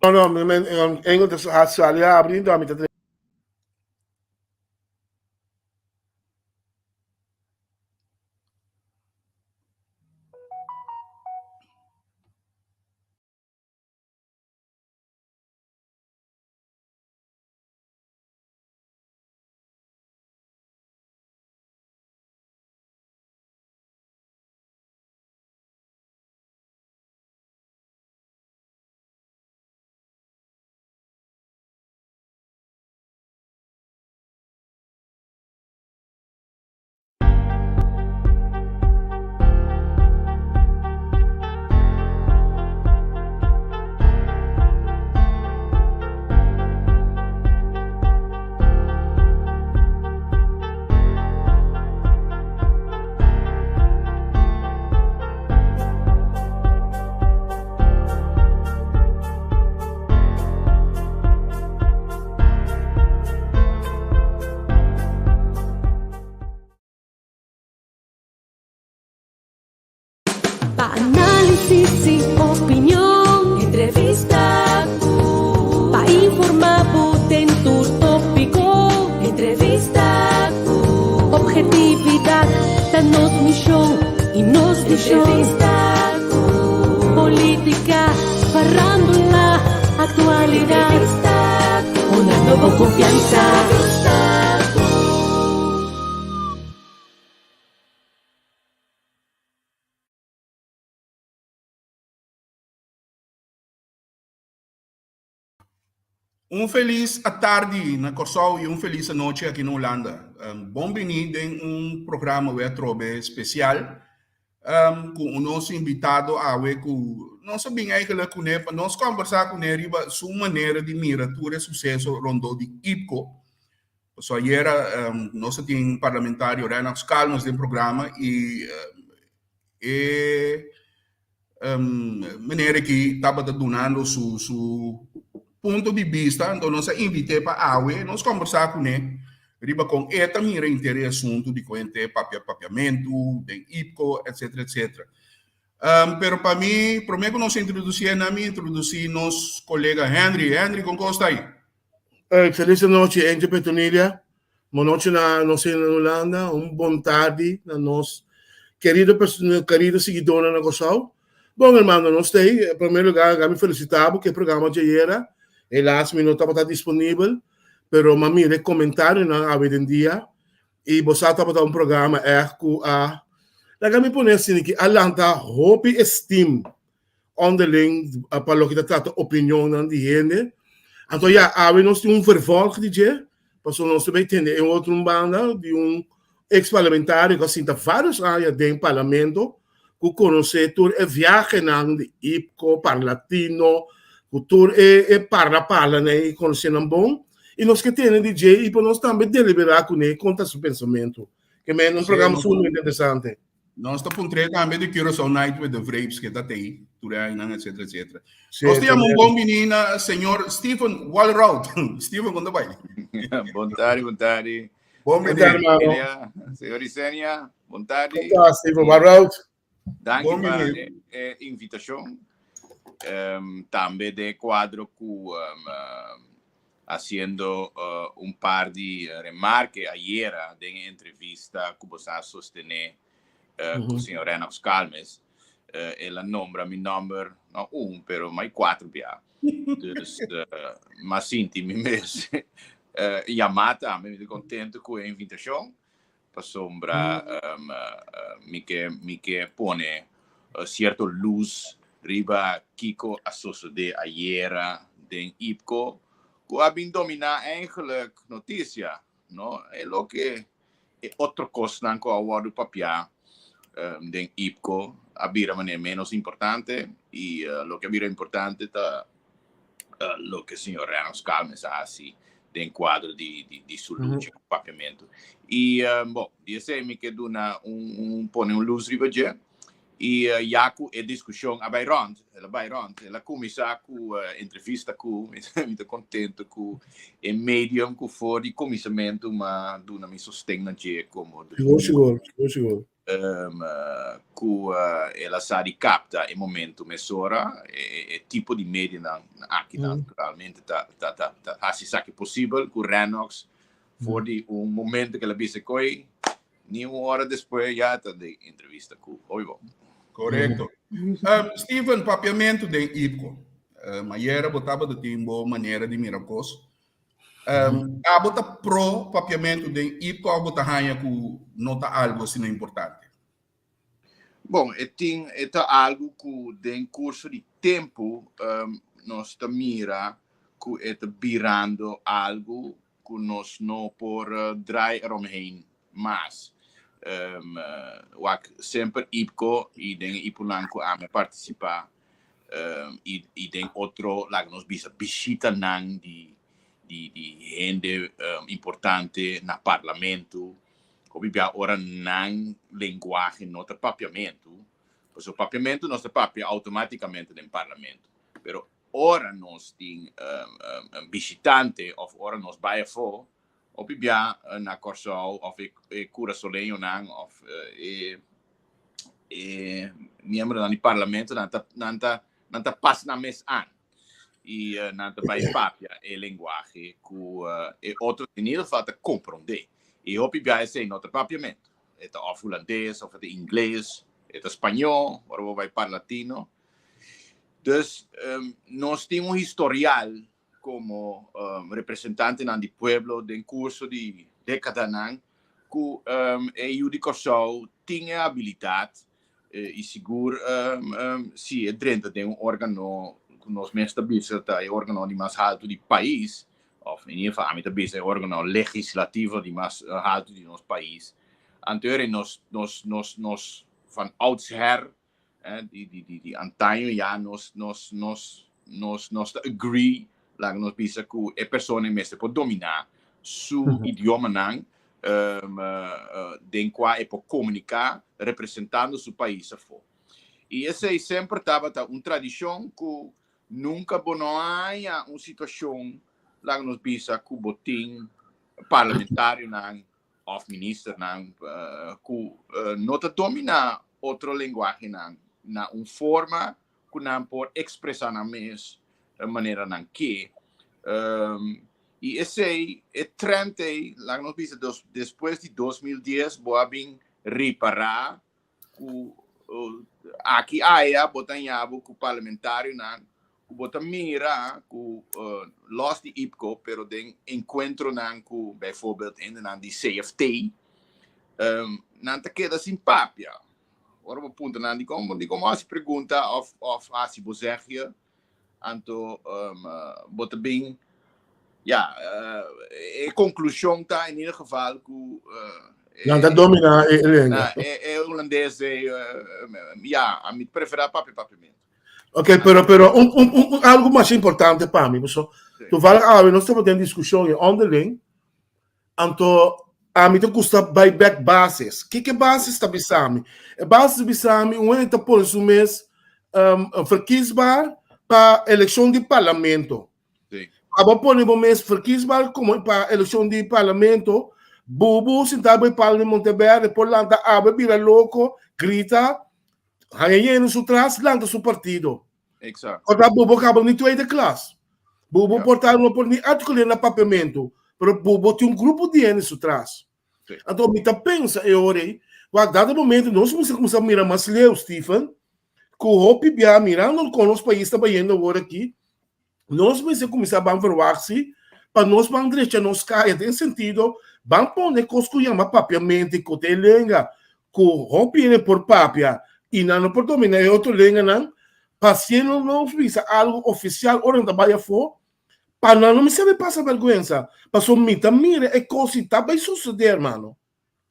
No, no, Engel ta sali abri, mi ta Pa análisis y opinion, entrevista cu. Pa informa bo den tur tópico, entrevista cu. Objetividad ta nos misión y nos vision. Entrevista cu. Política, farándula, actualidad. Entrevista cu. Una nuevo confianza. Entrevista cu. Un felis atardi na Kòrsou i un felis anochi aki na Hulanda. Bon bini den un programa wea atrobe spesial ku nos invitado awe ku nos a bin eigenlijk kuné pa nos kòmbersá kuné riba su manera di mira tur e suseso rondó di IPKO. Pasobra ayera nos a tin parlamentario Rennox Calmes den programa i e meneer aki tabata dunando su su punto di bista, anto nos a invit'é pa awe nos kombersá kuné riba kon e ta mira henter e asuntu di kon henter papia papiamentu den IPKO etcetera etcetera. Pero pa mi promé ku nos introdusié nan mi introdusí nos kolega Henry. Henry kon kos ta ei? Ey, felis anochi Angel Petonilia. Bon nochi na nos hende na Hulanda. Un bon tardi na nos kerido kerido siguidónan na Kòrsou. Bon hermano, nos ta ei. En primer lugar, laga mi felisitá bo ku e programa djayera. Helaas mi no tabata disponibel, pero m'a mira e komentarionan awe den dia i bo sa tabata un programa ègt ku a, laga mi pone asina ki, a lanta hopi estim onderling pa loke ta trata opinionnan di hende. Anto ya, awe nos tin un vervolg di dje, pasobra nos ta bay tende e otro un banda di un ex parlamentario ku a sinta varios aña den parlamento, ku konosé tur e viahenan di IPKO, Parlatino, ku tur e e parla parlanan ei konosé nan bon, i nos ke tende di dje i pa nos tambe deliberá kuné konta su pensamentu. Ke men un programa sumamente interesante. Nos ta puntr'é tambe di Curaçao Night with the Vrapes ke ta tei tur e añanan etcetera etcetera. Nos ta yama un bon bini na señor Steven Walroud. Steven kon ta bai? Bon tardi, bon tardi. Bon bini. Señor Isenia, bon tardi. Kon ta Steven Walroud? Danki pa e invitashon. Tambe den e kuadro ku Haciendo un par di remarke ayera den e entrevista cu bo sa sostene cu señor Rennox Calmes, el a nombra mi nomber no un pero mai cuatro bia. Dus m'a sinti mi mes yama tambe, mi ta contento cu e invitacion pasobra mi ke mi ke pone cierto luz riba kico a sosode ayera den IPKO cu a bin domina eigenlijk noticia, no? E loke e otro cosnan cu a wordo papia den IPKO a bira manera menos importante y loke a bira importante ta loke señor Reynolds Calmes a haci den cuadro di, di, di su lucha cu papiamento. Y bon, di esey mi ke duna un, un pone un luz riba dje. Y ya cu e discusion a bay rond, el a bay rond, el a cuminsa cu entrevista cu, mi ta contento cu e medium cu for di cuminsamento m'a duna mi sosten na dje como Sigur, sigur, sigur, sigur. Um, ku el a sa di kapta e momento mesora, e tipo di medianan aki naturalmente ta hasi esaki posibel ku Rennox for di un momento ku el a bisa koi, ni un ora despues ya ta den entrevista ku hopi bon. Korekto. Steven, papiamentu den IPKO. Ayera bo tabata tin bo manera di mira kos. Abo ta pro papiamentu den IPKO òf bo ta haña ku no ta algu asina importante? Bon, e tin, e ta algu ku den kurso di tempu nos ta mira ku e ta birando algu ku nos no por draai eromheen mas. Wak semper IPKO i den e IPOnan ku ami a partisipá i i den otro laga nos bisa bishitanan di di di hende importante na parlamento hopi bia ora nan lenguahe no ta papiamentu pasobra papiamentu nos ta papia automaticamente den parlamento pero ora nos tin bishitante of ora nos bai afo hopi bia na Kòrsou òf e kurasoleñonan òf e e miembronan di parlamento nan ta nan ta nan ta pas nan mes aan i nan ta bai papia e lenguahe ku e otro in ieder geval ta komprondé i hopi bia esei no ta papiamentu e ta òf hulandes òf e ta ingles e ta spañó ora bo bai parlatino dus nos tin un historial komo representantenan di pueblo den kurso di dékadanan ku e yu di Kòrsou tin e abilidat i sigur si e drenta den un órgano ku nos mes ta bisa ta e órgano di mas haltu di pais òf in ieder geval ami ta bisa e órgano legislativo di mas haltu di nos pais anto nos nos nos nos van oudsher di di di di antaño ya nos nos nos nos nos ta agree laga nos bisa ku e persona mester por dominá su idiomanan um, den kua e por komuniká representando su pais afó. I esei semper tabata un tradishon ku nunka bo no haña un situashon laga nos bisa ku bo tin parlamentarionan of ministernan ku no ta dominá otro lenguahenan na un forma ku nan por ekspresá nan mes manera nan ke. I esei, e trend ei, laga nos bisa despues di 2010 bo a bin ripará ku aki aya bo ta haña bo ku parlamentarionan ku bo ta mira ku los di IPKO pero den enkuentronan ku bijvoorbeeld hendenan di CFT nan ta keda sin papia. Ora bo puntra nan dikon dikon bo hasi pregunta òf òf hasi bo zegje anto bo ta bin ya e konklushon ta in ieder geval ku Nan ta domina e lenga. E hulandes ya ami ta prefera papia papiamentu. Ok, pero pero un un un algo mas importante pa mi, paso toevallig awe nos tabata den diskushon e onderling, anto ami ta gusta bai bek basis. Kiko e basis ta bisa mi? E basis ta bisa mi un hende ta pone su mes um, verkiesbaar pa elekshon di parlamento. Sí. Abo pone bo mes verkiesbaar como pa elekshon di parlamento, bubu sinta bo e palo di Monteverde por lanta awe bira loko, grita, Haña yendo su tras lanta su partido. Exacto. Ora bobo caba ni tweede klas. Bobo Ja. por ta no por ni articuleren na papiamento, pero bobo tin un grupo di hende su tras. Sí. Anto mi ta pensa e ora ei, wak dado momento nos mester cuminsa mira mas leu, Stephen, cu hopi bia mirando con nos pais ta bayendo awor aki, Nos mester kuminsá ban verwagt si pa nos ban drecha nos kaya den sentido ban pone kos ku yama papiamento ku ta e lenga ku hopi hende por papia i nan no por dominá e otro lenganan pa si no nos bisa algu ofisial ora nan ta bai afó pa nan no mester pasa bèrgwensa pasobra mi ta mira e kos si ta bai sosodé hermano.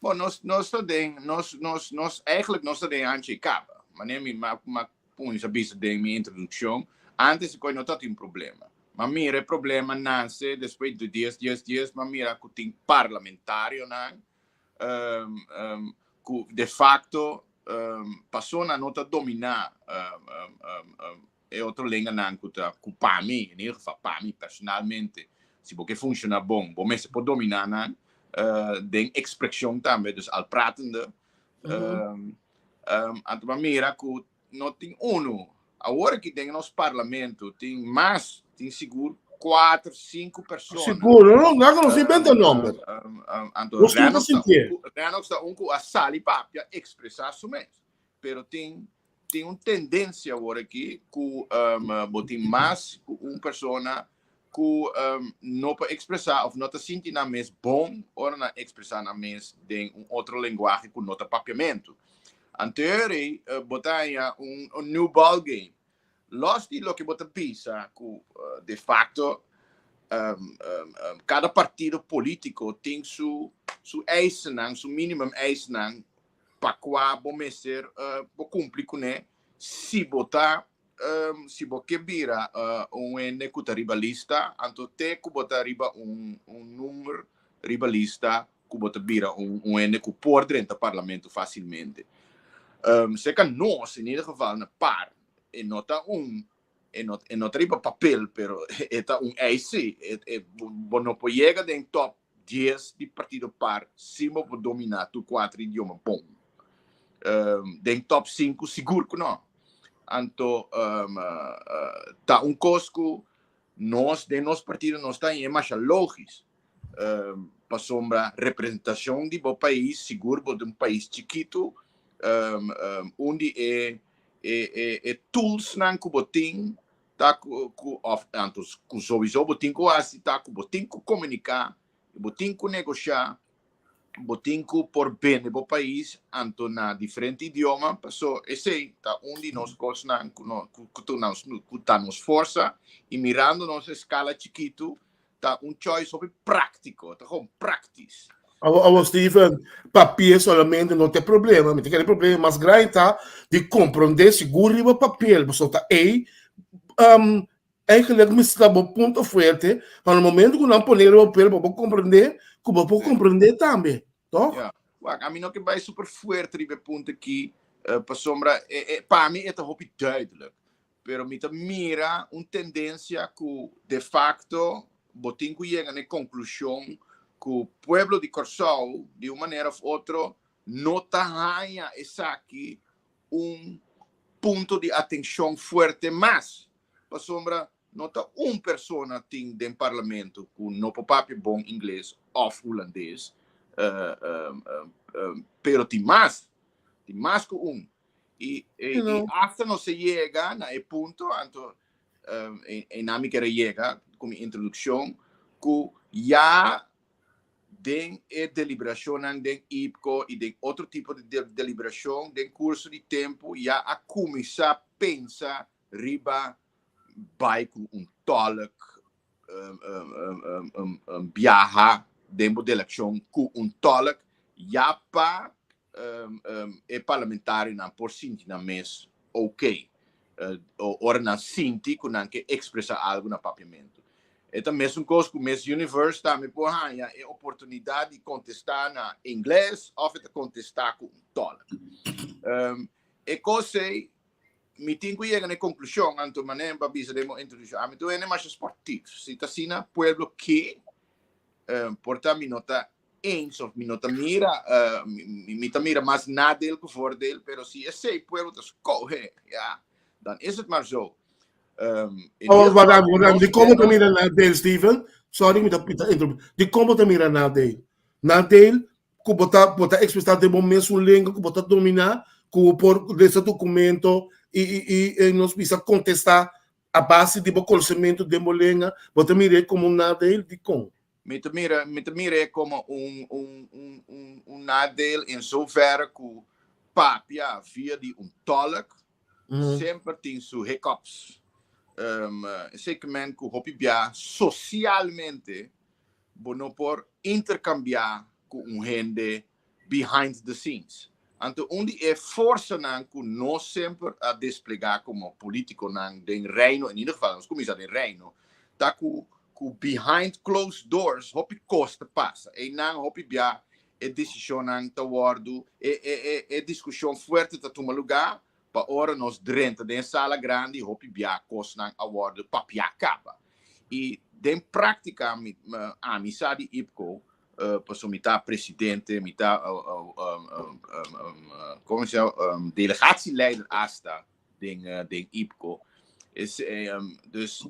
Bon, nos, nos ta den, nos, nos, nos, eigenlijk nos ta den hanchi e kaba. Manera mi ma, ma kuminsá bisa den mi introdukshon, antes e koi no tatin problema. Ma mira e problema nase despues di dies, dies, dies, ma mira ku tin parlamentarionan um, um, ku de facto um, pasobra nan no ta dominá um, um, um, um, E otro lenganan ku ta ku pa mi, in ieder geval pa mi personalmente, si bo ke funshoná bon, bo mester por dominá nan den ekspreshon tambe, dus al pratende. Anto m'a mira ku no tin unu. Awor aki den nos parlamento tin mas, tin sigur kuater, sinku persona. Sigur, no, no, no, no inventa nomber. Anto Nos tin Rennox ta sintié. un ku, Rennox ta un ku a sali papia, ekspresá su mes. Pero tin tin un tendensia awor aki ku bo tin mas ku un persona ku no por ekspresá òf no ta sinti nan mes bon ora nan ekspresá nan mes den un otro lenguahe ku no ta papiamentu. Anterior ei bo ta haña un new ball game. Los di loke bo ta bisa ku de facto kada partido polítiko tin su su eisennan, su minimum eisennan pa kua bo mester bo kumpli kuné si bo ta si bo ke bira un hende ku ta riba lista, anto te ku bo ta riba un un number riba lista ku bo ta bira un un hende ku por drenta parlamento fásilmente. Serka nos, in ieder geval na par, e no ta un e no e no ta riba papel, pero e ta un eis si. E e bo no por yega den top dies di partido par sin bo por dominá tur kuater idioma bon. Den top sinku sigur ku no. Anto ta un kos ku nos den nos partido nos ta hañ'é masha lógis. Pasobra representashon di bo pais, sigur bo ta un pais chikitu, un di e e toolsnan ku bo tin ta ku ku òf anto ku souiso bo tin ku hasi ta ku bo tin ku komuniká, bo tin ku negoshá, bo tin ku por bende bo pais anto na diferente idioma, paso esei ta un di nos kosnan ku no ku ku nos ku ta nos forsa i mirando nos eskala chikitu ta un choice hopi práktiko, ta gewoon praktisch. Awo, awo Steven, papier solamente no ta e problema. Mi ta kere problema mas grandi ta di komprondé sigur riba papier. Pasobra ta ei um, eigenlijk mester ta bo punto fuerte, pa na momento ku nan pone riba papier bo por komprondé, ku bo por komprondé tambe, toch? Ja. Wak, ami no ke bai super fuerte riba e punto aki, eh, pasobra e, e, pa mi e ta hopi duidelijk. Pero mi ta mira un tendencia cu de facto bo tin cu yega na e conclusion cu pueblo di Corsou di un manera of otro no ta haña esaki un punto di atencion fuerte mas. Pasobra no ta un persona tin den parlamento cu no por papia bon ingles of hulandes, pero tin mas, tin mas cu un. I, i, i hasta nos a yega na e punto, anto um, e, e na mi kere yega ku mi introducción, ku ya den e deliberacionnan den IPCO i den otro tipo di de deliberacion den curso di tempo ya a kuminsá pensa riba bai ku un tolk um, um, um, um, um, um, biaha den bo delegacion ku un tolk ya pa um, um, e parlamentarionan por sinti nan mes ok. Uh, ora nan sinti ku nan ke expresa algo na papiamento. E ta mesun kos ku Miss Universe tambe por haña e oportunidat di kontestá na ingles of e ta kontestá ku un tolk. Um, e kos ei mi tin ku yega na e konklushon, anto manera mi a bisa den bo introdukshon, ami tur hende masha sportief. Si ta asina pueblo ke, por ta mi no ta eens of mi no ta mira, mi ta mira mas nadeel ku voordeel, pero si esei pueblo ta skohe, ya, dan is het maar zo. In Oh, wacht, wacht, di kon bo ta mira nadeel, Steven? Sorry, mi ta interrumpí. Di kon bo ta mira nadeel? Nadeel ku bo ta bo ta ekspresá den bo mesun lenga ku bo ta dominá, ku bo por lesa dokumento i i i i nos bisa kontestá a base di bo konosementu den bo lenga, bo ta mir'é komo un nadeel? Dikon? Mi ta mira mi ta mir'é komo un un un un un nadeel en zoverre ku papia via di un tolk semper tin su hiccups. Esei ke men ku hopi bia sosialmente Bo no por interkambiá ku un hende behind the scenes. Anto un di e forsanan ku nos semper a desplegá komo polítikonan den Reino, en ieder geval nos kuminsá den Reino, ta ku ku behind closed doors hopi kos ta pasa. Einan hopi bia e desishonnan ta wòrdu, e e e e diskushon fuerte ta tuma lugá pa ora nos drenta den e sala grandi hopi bia kosnan a wòrdu papiá kaba. I den práktika mi ami sa di IPCO Pasobra mi ta presidente, mi ta como se llama, delegatieleider hasta den den IPCO. Es, dus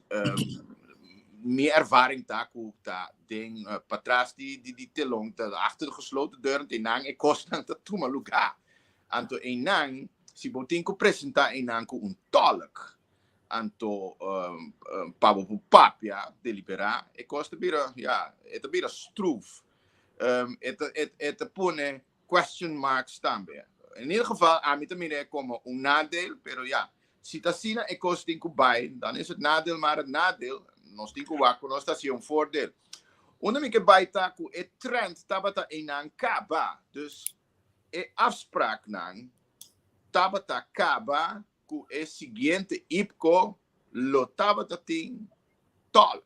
mi ervaring ta ku ta den patras di di di telon ta achter de gesloten deuren te nan e kosnan ta tuma lugá. Anto einan si bo tin ku presentá einan ku un tolk Anto pa bo por papia, deliberá, e kos ta bira, ya, e ta bira stroef. E ta, e ta pone question marks tambe. In ieder geval, ami ta mira e komo un nadeel, pero ya, si ta asina e kos tin ku bai, dan is het nadeel maar het nadeel. Nos tin ku wak ku nos ta hasi un voordeel. Unda mi ke bai ta ku e trend tabata einan kaba. Dus e afspraaknan tabata kaba ku e siguiente IPCO lo tabata tin tolk.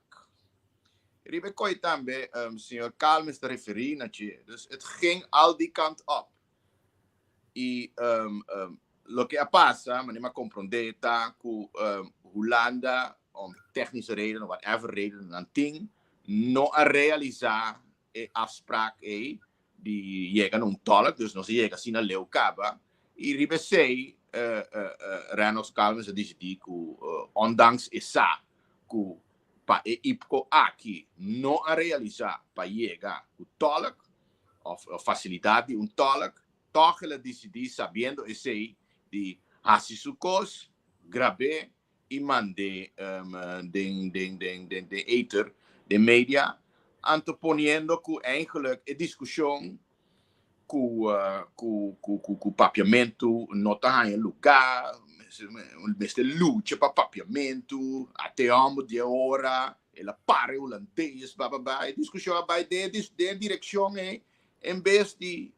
Riba e koi tambe señor Calmes ta referí na dje. Dus het ging al die kant op. I loke a pasa, manera mi a komprondé, ta ku Hulanda, om technische redenen, whatever redenen nan tin, no a realisá e afspraak ei di yega na un tolk, dus nos a yega asina leu kaba i riba esei Rennox Calmes a disidí ku ondanks e sa ku pa e IPCO aki no a realisá pa yega ku tolk òf fasilidat di un tolk, tòg el a disidí sabiendo esei di hasi su kos, grab'é i mand'é den den den den den ether, den media, anto poniendo ku eigenlijk e diskushon ku ku ku ku ku papiamentu no ta haña lugá, mester lucha pa papiamentu, ate hòmber di e ora, el a para e hulandes, bla bla bla, e diskushon a bai den e direkshon ei, en bes di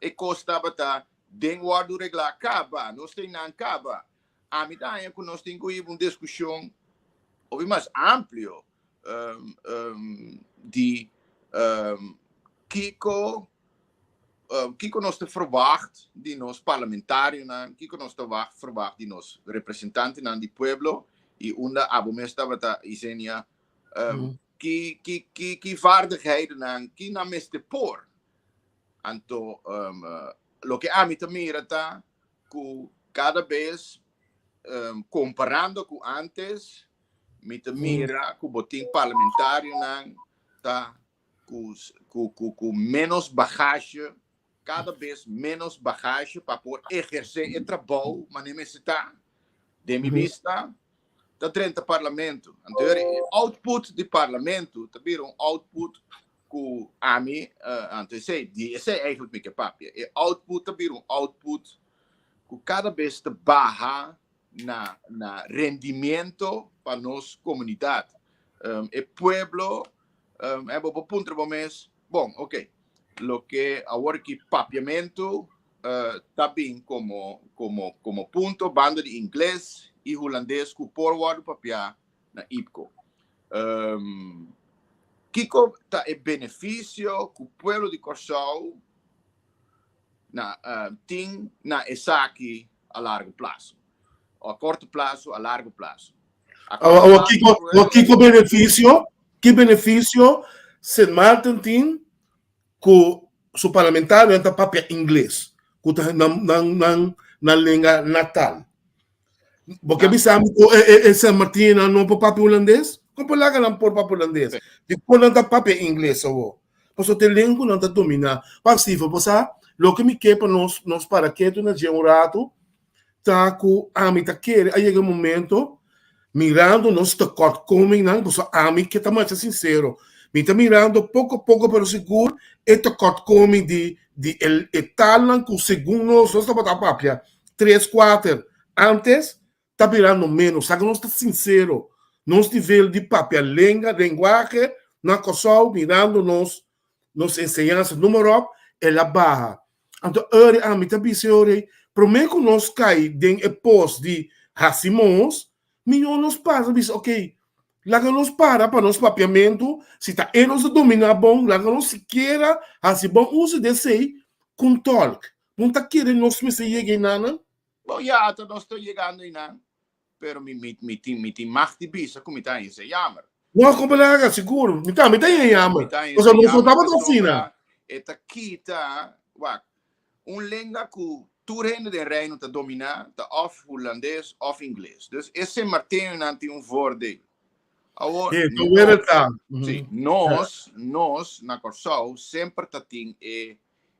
e kos tabata den wòrdu reglá kaba, nos ta einan kaba. Ami ta haña ku nos tin ku hiba un diskushon hopi mas amplio di kiko kiko nos ta verwagt di nos parlamentarionan, kiko nos ta verwagt di nos representantenan di pueblo i unda abo mes tabata Isenia, ki ki ki ki vaardighedennan ki nan mester por. Anto loke ami ta mira ta ku kada bes komparando ku antes mi ta mira ku bo tin parlamentarionan ta ku ku ku menos bagasje kada bes menos bagasje pa por ehersé e trabou manera mester ta den mi bista ta drenta parlamento. Anto e output di parlamento ta bira un output ku ami, anto esei, di esei eigenlijk mi ke papia. E output ta bira un output ku kada bes ta baha na na rendimiento pa nos komunidat. E pueblo, e bo por puntra bo mes, bon, oké, loke awor ki papiamentu ta bin komo komo komo punto banda di ingles i hulandes ku por wòrdu papiá na IPCO. Kiko ta e benefisio ku pueblo di Kòrsou na tin na esaki a largo plaso? O a korto plaso, a largo plaso? Awor kiko, kiko benefisio, ki benefisio Sint Maarten tin ku su parlamentarionan ta papia ingles, ku ta nan nan nan nan lenga natal. Bo ke bisa mi ku e e San Martinnan no por papia hulandes? Kon por laga nan por papia hulandes? Dikon nan ta papia ingles awor? Pasobra ta e lenga ku nan ta dominá. Pak Steven, bo sa loke mi ke pa nos nos para ketu na dje un ratu ta ku ami ta kere a yega e momento mirando nos tekortkomingnan, pasobra ami ke ta masha sinsero, mi ta mirando poko poko pero sigur e tekortkoming di di e talnan ku segun nos nos tabata papia tres kuater antes ta birando menos. Sa ku nos ta sinsero, nos nivel di papia lenga, lenguahe na Kòrsou mirando nos nos enseñansa noem maar op, el a baha. Anto ori ami ta bisa e ori ei, promé ku nos kai den e pos di hasi mos, mihó nos pasa bisa ok, laga nos para pa nos papiamentu, si ta e nos ta dominá bon, laga nos sikiera hasi bon uso di esei ku un tòlk. Bo no ta kere nos mester yega einanan? Bon, ya, ata nos ta yegando einan, pero mi mi mi tin mi tin mag di bisa ku mi ta haña esei yamer. No, kompalaga, sigur. Mi tambe ta haña jammer. Pasobra nos no tabata asina. E ta kita, wak, un lenga ku tur hende den Reino ta dominá ta òf hulandes òf ingles. Dus e Sint Martinonan tin un voordeel. Awor, Sí, ta wereld ta. Sí, nos, nos na Kòrsou semper ta tin e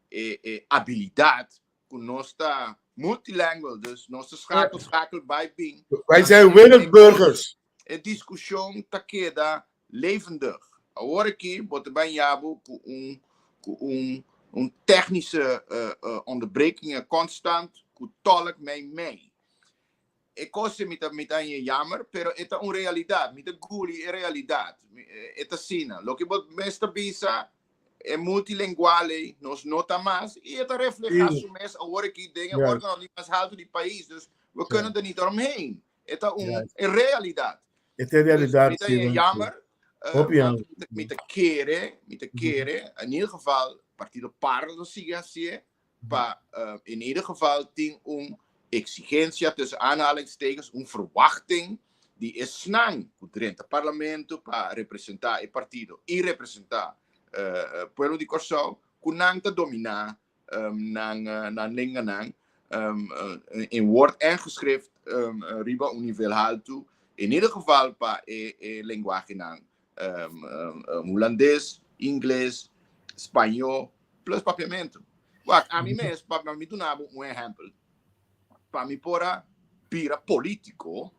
e e abilidat ku nos ta multilingual, dus nos ta schakel, schakel, bai bin. Wij zijn wereldburgers. E diskushon ta keda levendig. Awor aki bo ta bai yabu ku un ku un un technische onderbrekingen constant ku tolk mei mei. E kos mi ta mi ta haña jammer, pero e ta un realidat. Mi ta guli e realidat. E ta asina. Loke bo mes ta bisa, e multilingual ei nos no ta mas i e ta reflehá su mes awor aki den e organo di mas haltu di pais. Dus we kunnen er niet omheen. E ta un realidat. E ta e realidat, Mi ta haña jammer. Hopi jammer. Mi ta kere, mi ta kere, in ieder geval Partido par lo sigui hasié pa in ieder geval tin un exigencia tussen aanhalingstekens, un verwachting di esnan cu drenta parlamento pa representa e partido y representa pueblo di Corsou cu nan ta domina nan nan lenganan in woord en geschrift riba un nivel haltu, in ieder geval pa e e lenguahenan Hulandes, Ingles, Spañó plus Papiamentu. Wak, ami mes, pa mi duna bo un ehèmpel, pa mi por a bira polítiko,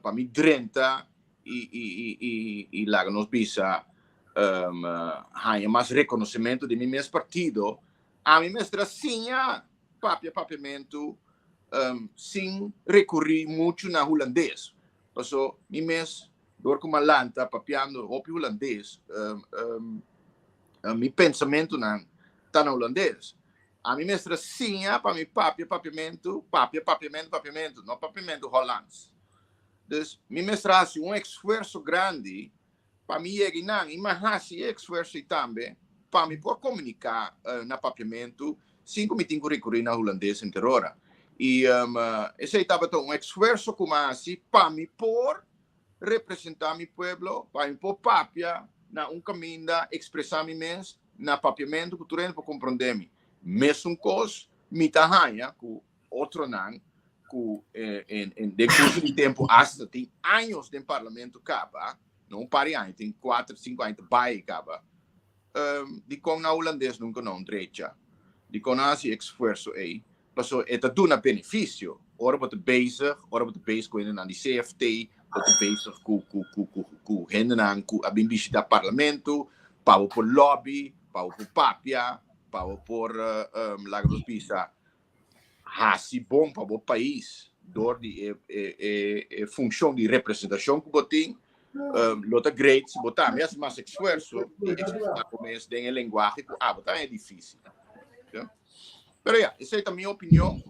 pa mi drenta i i i i laga nos bisa haña mas rekonosementu di mi mes partido, ami mester a siña papia papiamentu sin rekurí muchu na hulandes. Paso mi mes dor ku mi a lanta papiando hopi hulandes, mi pensamentunan ta na hulandes. Ami mester a siña pa mi papia papiamentu, papia papiamentu papiamentu, no papiamentu hollands. Dus mi mester a hasi un esfuerso grandi pa mi yega einan i mi a hasi e esfuerso ei tambe pa mi por komuniká na papiamentu sin ku mi tin ku rekurí na hulandes henter ora. I esei tabata un esfuerso ku mi a hasi pa mi por representá mi pueblo, pa mi por papia na un kaminda, ekspresá mi mes na papiamentu ku tur hende por komprondé mi. Mesun kos mi ta haña ku otronan ku den kurso di tempu asta tin años den parlamento kaba, no un par di aña, tin kuater, sinku aña ta bai kaba, dikon nan hulandes nunka no drecha? Dikon nan hasi e esfuerso ei? Pasobra e ta duna benefisio ora bo ta bezig, ora bo ta bezig ku hendenan di CFT, bo ta bezig ku ku ku ku ku hendenan ku a bin bishita parlamento, pa bo por lobby, pa bo por papia, pa bo por laga nos bisa hasi bon pa bo pais dor di e e e e funshon di representashon ku bo tin, lo ta great si bo tambe hasi mas esfuerso di ekspresá bo mes den e lenguahe ku abo ta haña difísil. Pero ya, esei ta mi opinion.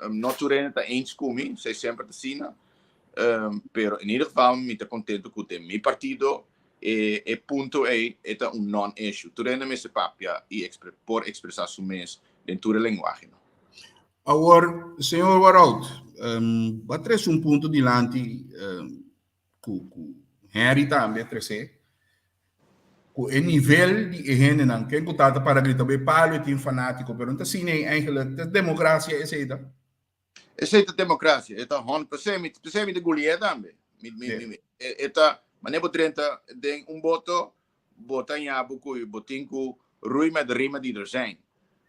No tur hende ta eens ku mi, esei semper ta asina. Pero in ieder geval mi ta kontento ku den mi partido e e punto ei e ta un non-issue. Tur hende mester papia i por ekspresá su mes den tur e lenguahenan. Awor, señor Warout, bo a trese un punto dilanti ku ku Henry tambe a trese, ku e nivel di e hendenan, ken ku ta ta para grita bo e palo e tin fanátiko, pero no ta asina ei eigenlijk, ta demokrasia esei ta. Esei ta demokrasia, e ta honderd percent, mi p'esei mi ta guli'é tambe, mi mi mi e ta manera bo drenta den un boto bo ta ña bo ku bo tin ku rui met de rima di er zijn.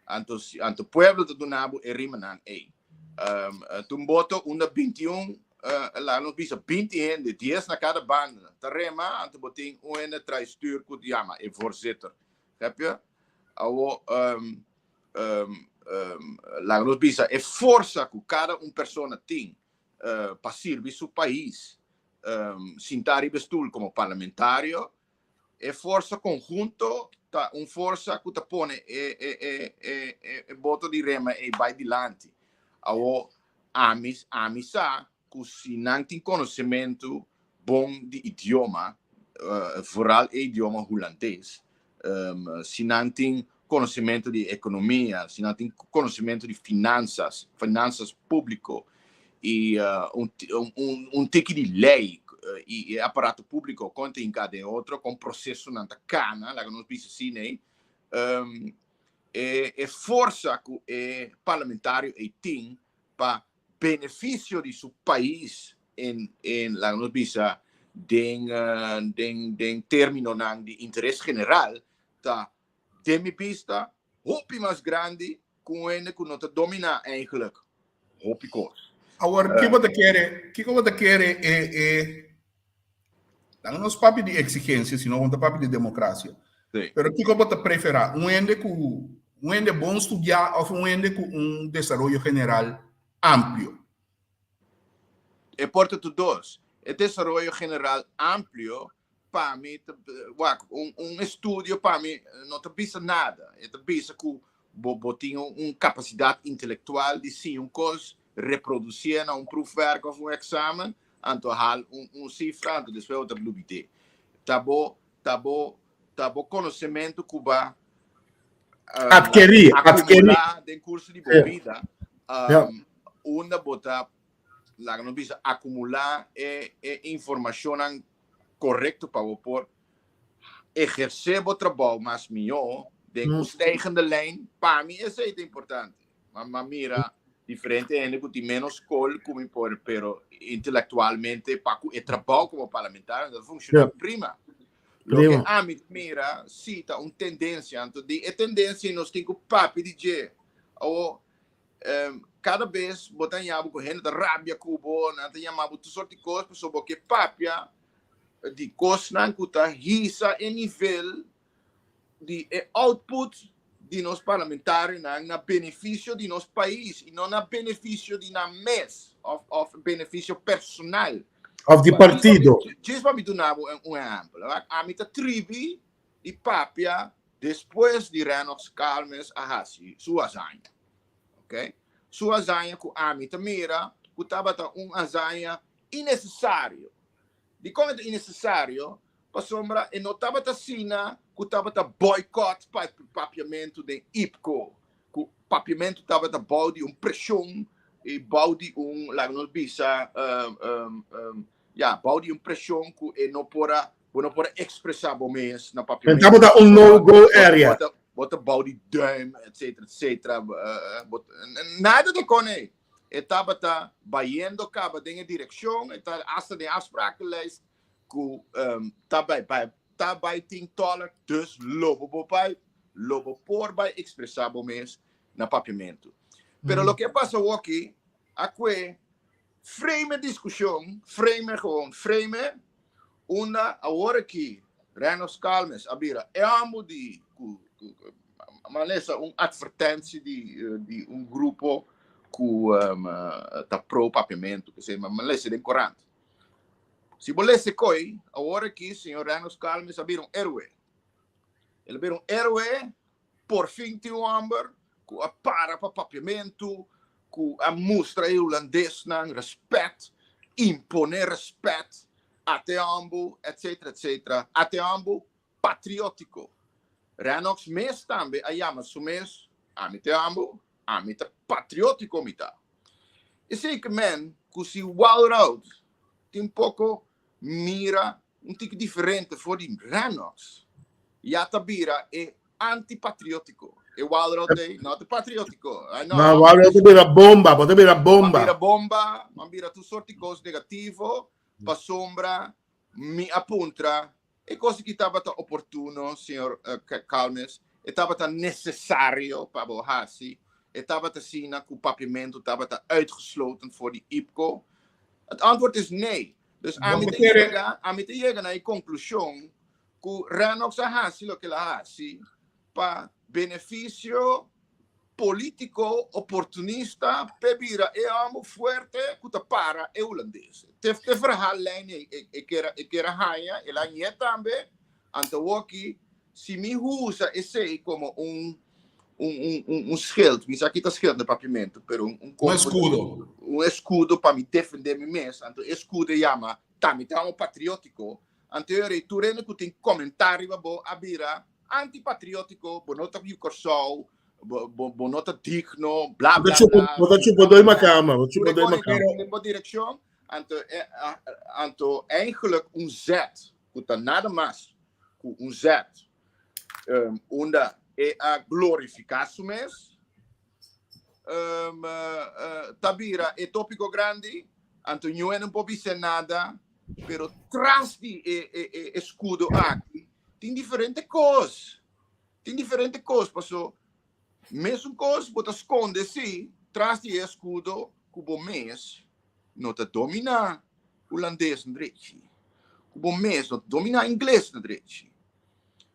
Anto anto pueblo ta duna bo e rimanan ei. Ta un boto unda bintiun laga nos bisa binti hende, dies na kada banda ta rema, anto bo tin un hende trai stuur ku yama e voorzitter. Begrijp je? Awo laga nos bisa e forsa ku kada un persona tin pa sirbi su pais sinta riba e stul komo parlamentario, e forsa konhunto ta un forsa ku ta pone e e e e e e boto di rema ei bai dilanti. Awor ami ami sa ku si nan tin konosementu bon di idioma, vooral e idioma hulandes, si nan tin konosementu di ekonomia, si nan tin konosementu di finansas, finansas públiko i un un tiki di lei. i e aparato públiko kon ta hinká den otro, kon prosesonan ta kana, laga nos bisa asina ei, e e forsa ku e parlamentario ei tin pa benefisio di su pais en en laga nos bisa den den den términonan di interes general ta den mi bista hopi mas grandi ku un hende ku no ta dominá eigenlijk hopi kos. Awor, kiko bo ta kere, kiko bo ta kere e e Laga nos papia di exigencia, sino bo ta papia di democracia. Sí. Pero kiko bo ta prefera? Un hende ku un hende bon studiá of un hende ku un desaroyo general amplio? E por ta tur dos. E desaroyo general amplio pa mi ta wak un un estudio pa mi no ta bisa nada. E ta bisa ku bo bo tin un kapasidat intelektual di siña un kos, reprodusié na un proefwerk of un eksamen, anto hal un un sifra anto despues bo ta lubid'é. Ta bo ta bo ta bo konosementu ku ba Adkerí, adkerí. akumulá den kurso di bo Ja. bida, Ja. unda bo ta laga nos bisa akumulá e e informashonnan korekto pa bo por ehersé bo trabou mas mihó den un stijgende lijn, pa mi esei ta importante. Ma ma mira diferente hende ku tin ménos skol ku mi por, pero intelektualmente pa ku e trabou komo parlamentario ta funshoná prima. Loke ami ta mira si ta un tendensia, anto di e tendensia nos tin ku papia di dje. Awor kada bes bo ta haña bo ku hende ta rabia ku bo, nan ta yama bo tur sort di kos pasobra bo ke papia di kosnan ku ta hisa e nivel di e output di nos parlamentarionan na benefisio di nos pais i no na benefisio di nan mes òf òf benefisio personal. Òf di partido. Djis pa mi duna bo un ehèmpel. Ami ta tribi di papia despues di Rennox Calmes a hasi su hazaña. Ok? Su hazaña ku ami ta mira ku tabata un hazaña innesesario. Dikon e ta innesesario? Pasobra e no tabata asina ku tabata boycott pa papiamentu den IPKO, ku papiamentu tabata bou di un preshon i bou di un, laga nos bisa, ya, bou di un preshon ku e no por a, bo no por a ekspresá bo mes na papiamentu. E tabata un no-go area. Bo ta bou di duim, etcetera, etcetera. Nada di kon ei. E tabata bayendo kaba den e direkshon, e ta asta den afsprakenlijst ku ta bai bai ta bai tin tòlk, dus lo bo por bai, lo bo por bai ekspresá bo mes na papiamentu. Pero loke a pasa awoki a kue frame e diskushon, frame gewoon, frame unda awor aki Rennox Calmes a bira e hòmber di ku M'a lesa un advertentie di di un grupo ku ta pro papiamentu, kese m'a lesa den korant. Si bo lesa e koi, awor aki señor Rennox Calmes a bira un héroe. El a bira un héroe, por fin tin un hòmber ku a para pa papiamentu, ku a mustra e hulandesnan rèspèt, imponé rèspèt, ate hòmber, etcetera, etcetera. Ate hòmber patriótiko. Rennox mes tambe a yama su mes, Ami te amo, ami ta patriótiko mi ta. Esei ke men ku si Walroud tin poko mira un tiki diferente for di Rennox, ya ta bira e antipatriótiko. E Walroud ei no ta patriótiko. Ai no, No, Walroud ta bira bomba, bo ta bira bomba. M'a bira bomba, m'a bira tur sort di kos negativo, pasobra mi a puntra E kos aki tabata oportuno, señor Calmes, e tabata necesario pa bo haci, e tabata asina cu papiamento tabata uitgesloten for di IPKO? Het antwoord is nee. Dus ami ta yega, ami ta yega na e conclusion cu Rennox a haci loke el a haci pa beneficio Politico oportunista p'e bira e amo fuerte cu ta para e Hulandes. Te te verhaallijn ei e kier e kier a haña, el a hañ'é tambe. Anto awoki si mi usa esei como un un un un schild, mi sa kita schild na papiamento, pero un un Un escudo. Un escudo pa mi defende mi mes, anto e escudo e yama ta mi ta amo patriotico. Anto e ora ei tur hende cu tin comentario riba bo a bira antipatriótiko, bo no ta yu Kòrsou, bo, bo, bo no ta digno, bla, bla, bla. Bo ta chupa doi makama, bo chupa doi makama. Den bo direkshon. Anto, anto eigenlijk un zet, ku ta nada mas ku un zet, unda e a glorifiká su mes, ta bira e tópiko grandi, anto niun no por bisa nada, pero tras di e, e, e eskudo aki tin diferente kos. Tin diferente kos, paso mesun kos bo ta skonde si tras di e eskudo ku bo mes no ta dominá hulandes na drechi, ku bo mes no ta dominá ingles na drechi.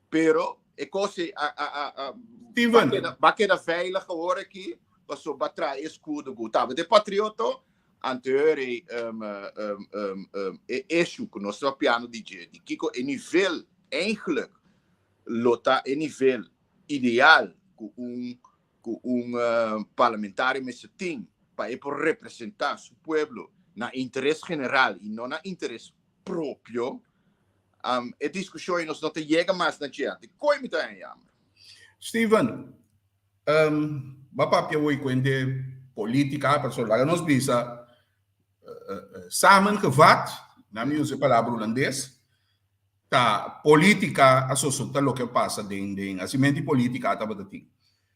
Pero e kos ei a, a, a, a Steven. Ba keda, ba keda veilig awor aki, paso ba traha e eskudo ku tabata e patriota, anterior ei um, um, um, um, e issue ku nos ta papiando di dje, di kiko e nivel eigenlijk lo ta e nivel ideal ku un ku un parlamentario mester tin pa e por representá su pueblo na interes general i no na interes propio, e diskushon ei nos no ta yega mas na dje. Di koi mi ta haña yammer. Steven, bo a papia awor kuente polítika, pasobra laga nos bisa samengevat, nan mi usa e palabra hulandes, Ta politica a soso ta loke a pasa den den hacimento di politica tabata tin.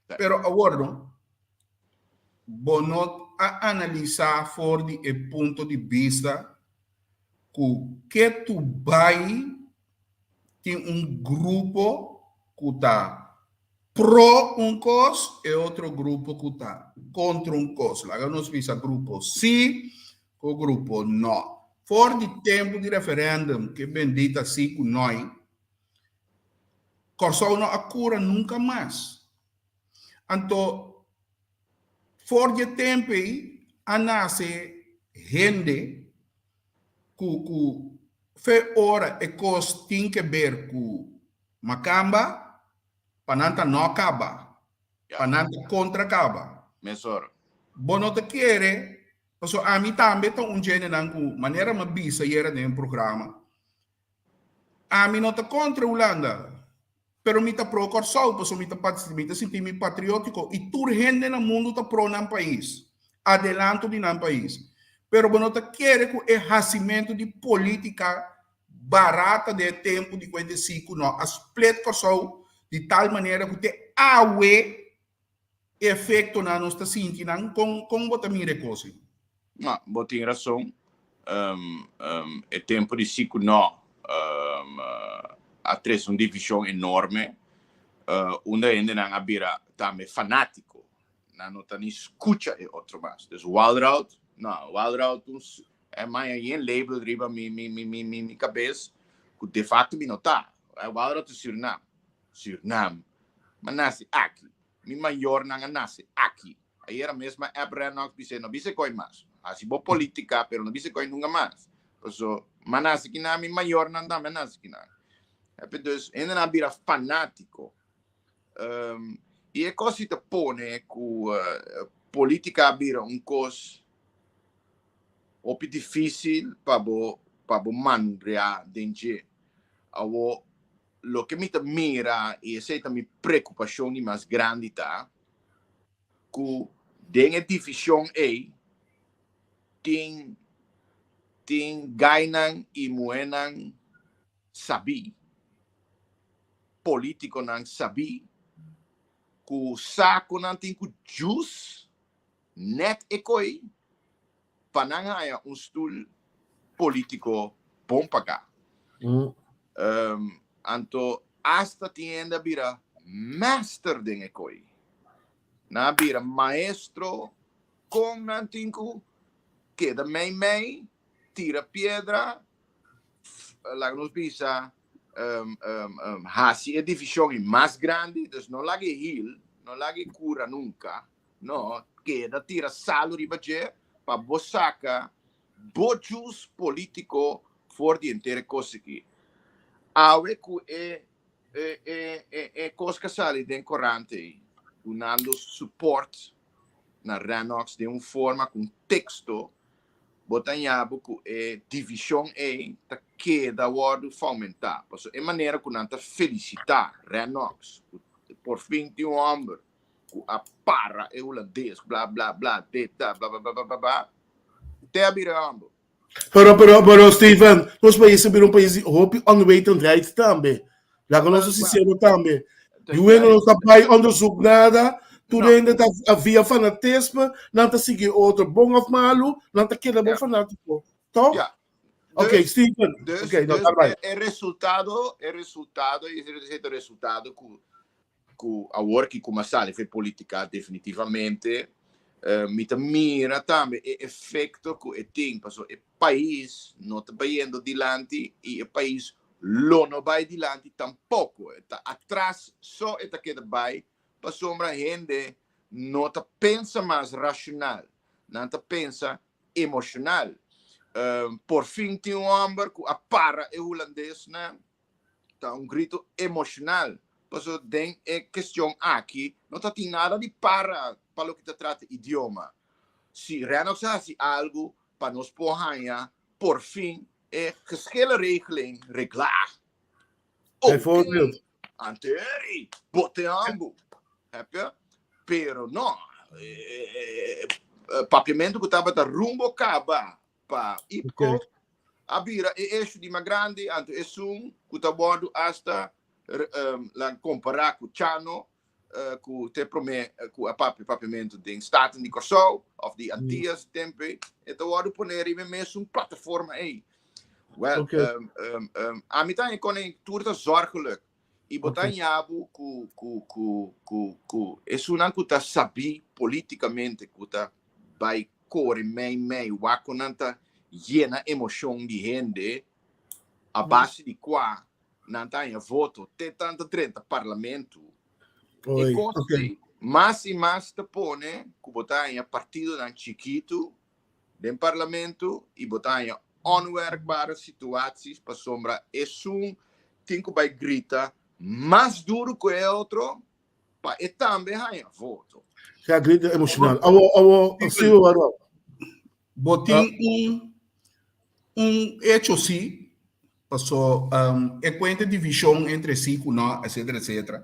Pero awor no, bo no a analisa for di e punto di bista cu ke tu bay tin un grupo cu ta pro un cos e otro grupo cu ta contra un cos. Laga nos bisa grupo si Ku grupo no. For di tempu di referendum ke bendita si ku noi, Kòrsou no a kura nunka mas. Anto for di e tempu ei a nase hende ku ku fe ora e kos tin ke ber ku makamba pa nan ta no kaba, pa nan ta kontra kaba. Mesora. Bo no ta kere Pasobra ami tambe ta un djenenan ku manera mi a bisa yera den e programa, ami no ta kontra Hulanda, pero mi ta pro Kòrsou pasobra mi ta mi ta sinti mi patriótiko i tur hende na mundu ta pro nan pais, adelanto di nan pais. Pero bo no ta kere ku e hasimentu di polítika barata den e tempu di kuenta e siku no a split Kòrsou di tal manera ku te awe Efectonan nos ta sinti nan, con con bo ta mira e cos ei? No, bo tin rason. E tempo di si cu no a trece un division enorme unda hendenan a bira tambe fanatico. Nan no ta ni scucha e otro mas. Dus Walroud, no, Walroud un e maya yen label riba mi mi mi mi mi cabes cu de facto mi no ta. Walroud ta Surinam. Surinam. M'a nase aki. Mi mayornan a nase aki. Ayera mes m'a app Rennox bis'é no bisa koi mas. Hasi bo politica pero no bisa koi nunca mas. Paso m'a nase kinan, mi mayornan tambe a nase kinan. Happy dus hendenan a bira fanatico. I e kos si ta pone ku politica a bira un kos hopi dificil pa bo pa bo manubrea den dje. Awo Loke mi ta mira, i esei ta mi preokupashon di mas grandi ta, ku den e divishon ei tin tin gainan i muhénan sabí, polítikonan sabí, ku sa ku nan tin ku djus nèt e koi pa nan haña un stul polítiko bon pagá. Anto asta tin hende a bira mester den e koi. Nan a bira maestro kon nan tin ku keda mei mei, tira piedra, laga nos bisa hasi e divishon ei mas grandi, dus no laga e hil, no laga e kura nunka. No, keda tira salu riba dje pa bo saka bo jus politico for di henter e kos aki. Awe ku e e e e e kos ka sali den korant ei, dunando support na Rennox den un forma ku un teksto, bo ta haña bo ku e divishon ei ta keda wòrdu foumentá. Pasobra e manera ku nan ta felisitá Rennox, ku porfin tin un hòmber ku a para e hulandes, bla bla bla, dit dat, bla bla bla bla bla, te a bira hòmber. Pero, pero, pero, Steven, nos pais a bira un pais di hopi onwetendheid tambe. Laga nos ser sincero tambe. Yu hende no ta bai onderzoek nada, tur hende ta via fanatisme, nan ta sigui otro, bon of malu, nan ta keda bon fanátiko. Toch? Ja. Ok, Dus, Steven. dus, Ok, no, dus ta bai. e resultado, e resultado ku awor ku m'a sali for di polítika definitivamente, mi ta mira tambe e efekto ku e tin, paso e pais no ta bayendo dilanti i e pais lo no bai dilanti tampoko, ta atras so e ta keda bai, pasobra hende no ta pensa mas rashonal, nan ta pensa emoshonal. Por fin tin un hòmber ku a para e hulandesnan, ta un grito emoshonal, paso den e kestion aki no ta tin nada di para pa loke ta trata idioma. Si Rennox a hasi algu pa nos por haña por fin e geschillenregeling reglá. Bijvoorbeeld. Anteri, bote ambu. Heb je? Pero no, papiamentu ku tabata rumbo kaba pa IPKO a bira e issue di mas grandi, anto esun ku ta wòrdu hasta lan kompará ku Chano, ku te promé ku a papia papiamentu den Staten di Kòrsou òf di Antias tempu ei, e ta wòrdu poné riba e mesun plataforma ei. Well, ami ta haña tur ta zorgelijk. I bo ta haña bo ku esunnan ku ta sabí polítikamente, ku ta bai kore mei mei, wak ku nan ta yena emoshon di hende a base di kua nan ta haña voto, te nan ta drenta parlamento. E kos ei mas i mas ta pone ku bo ta haña partidonan chikitu den parlamento i bo ta haña onwerkbare situaties, pasobra esun tin ku bai grita mas duru ku e otro pa e tambe haña voto. Ja, grito emoshonal. Awo, awo, sí, waarom? Bo tin un hecho sí, paso e kuenta divishon entre sí ku no, etcétera, etcétera.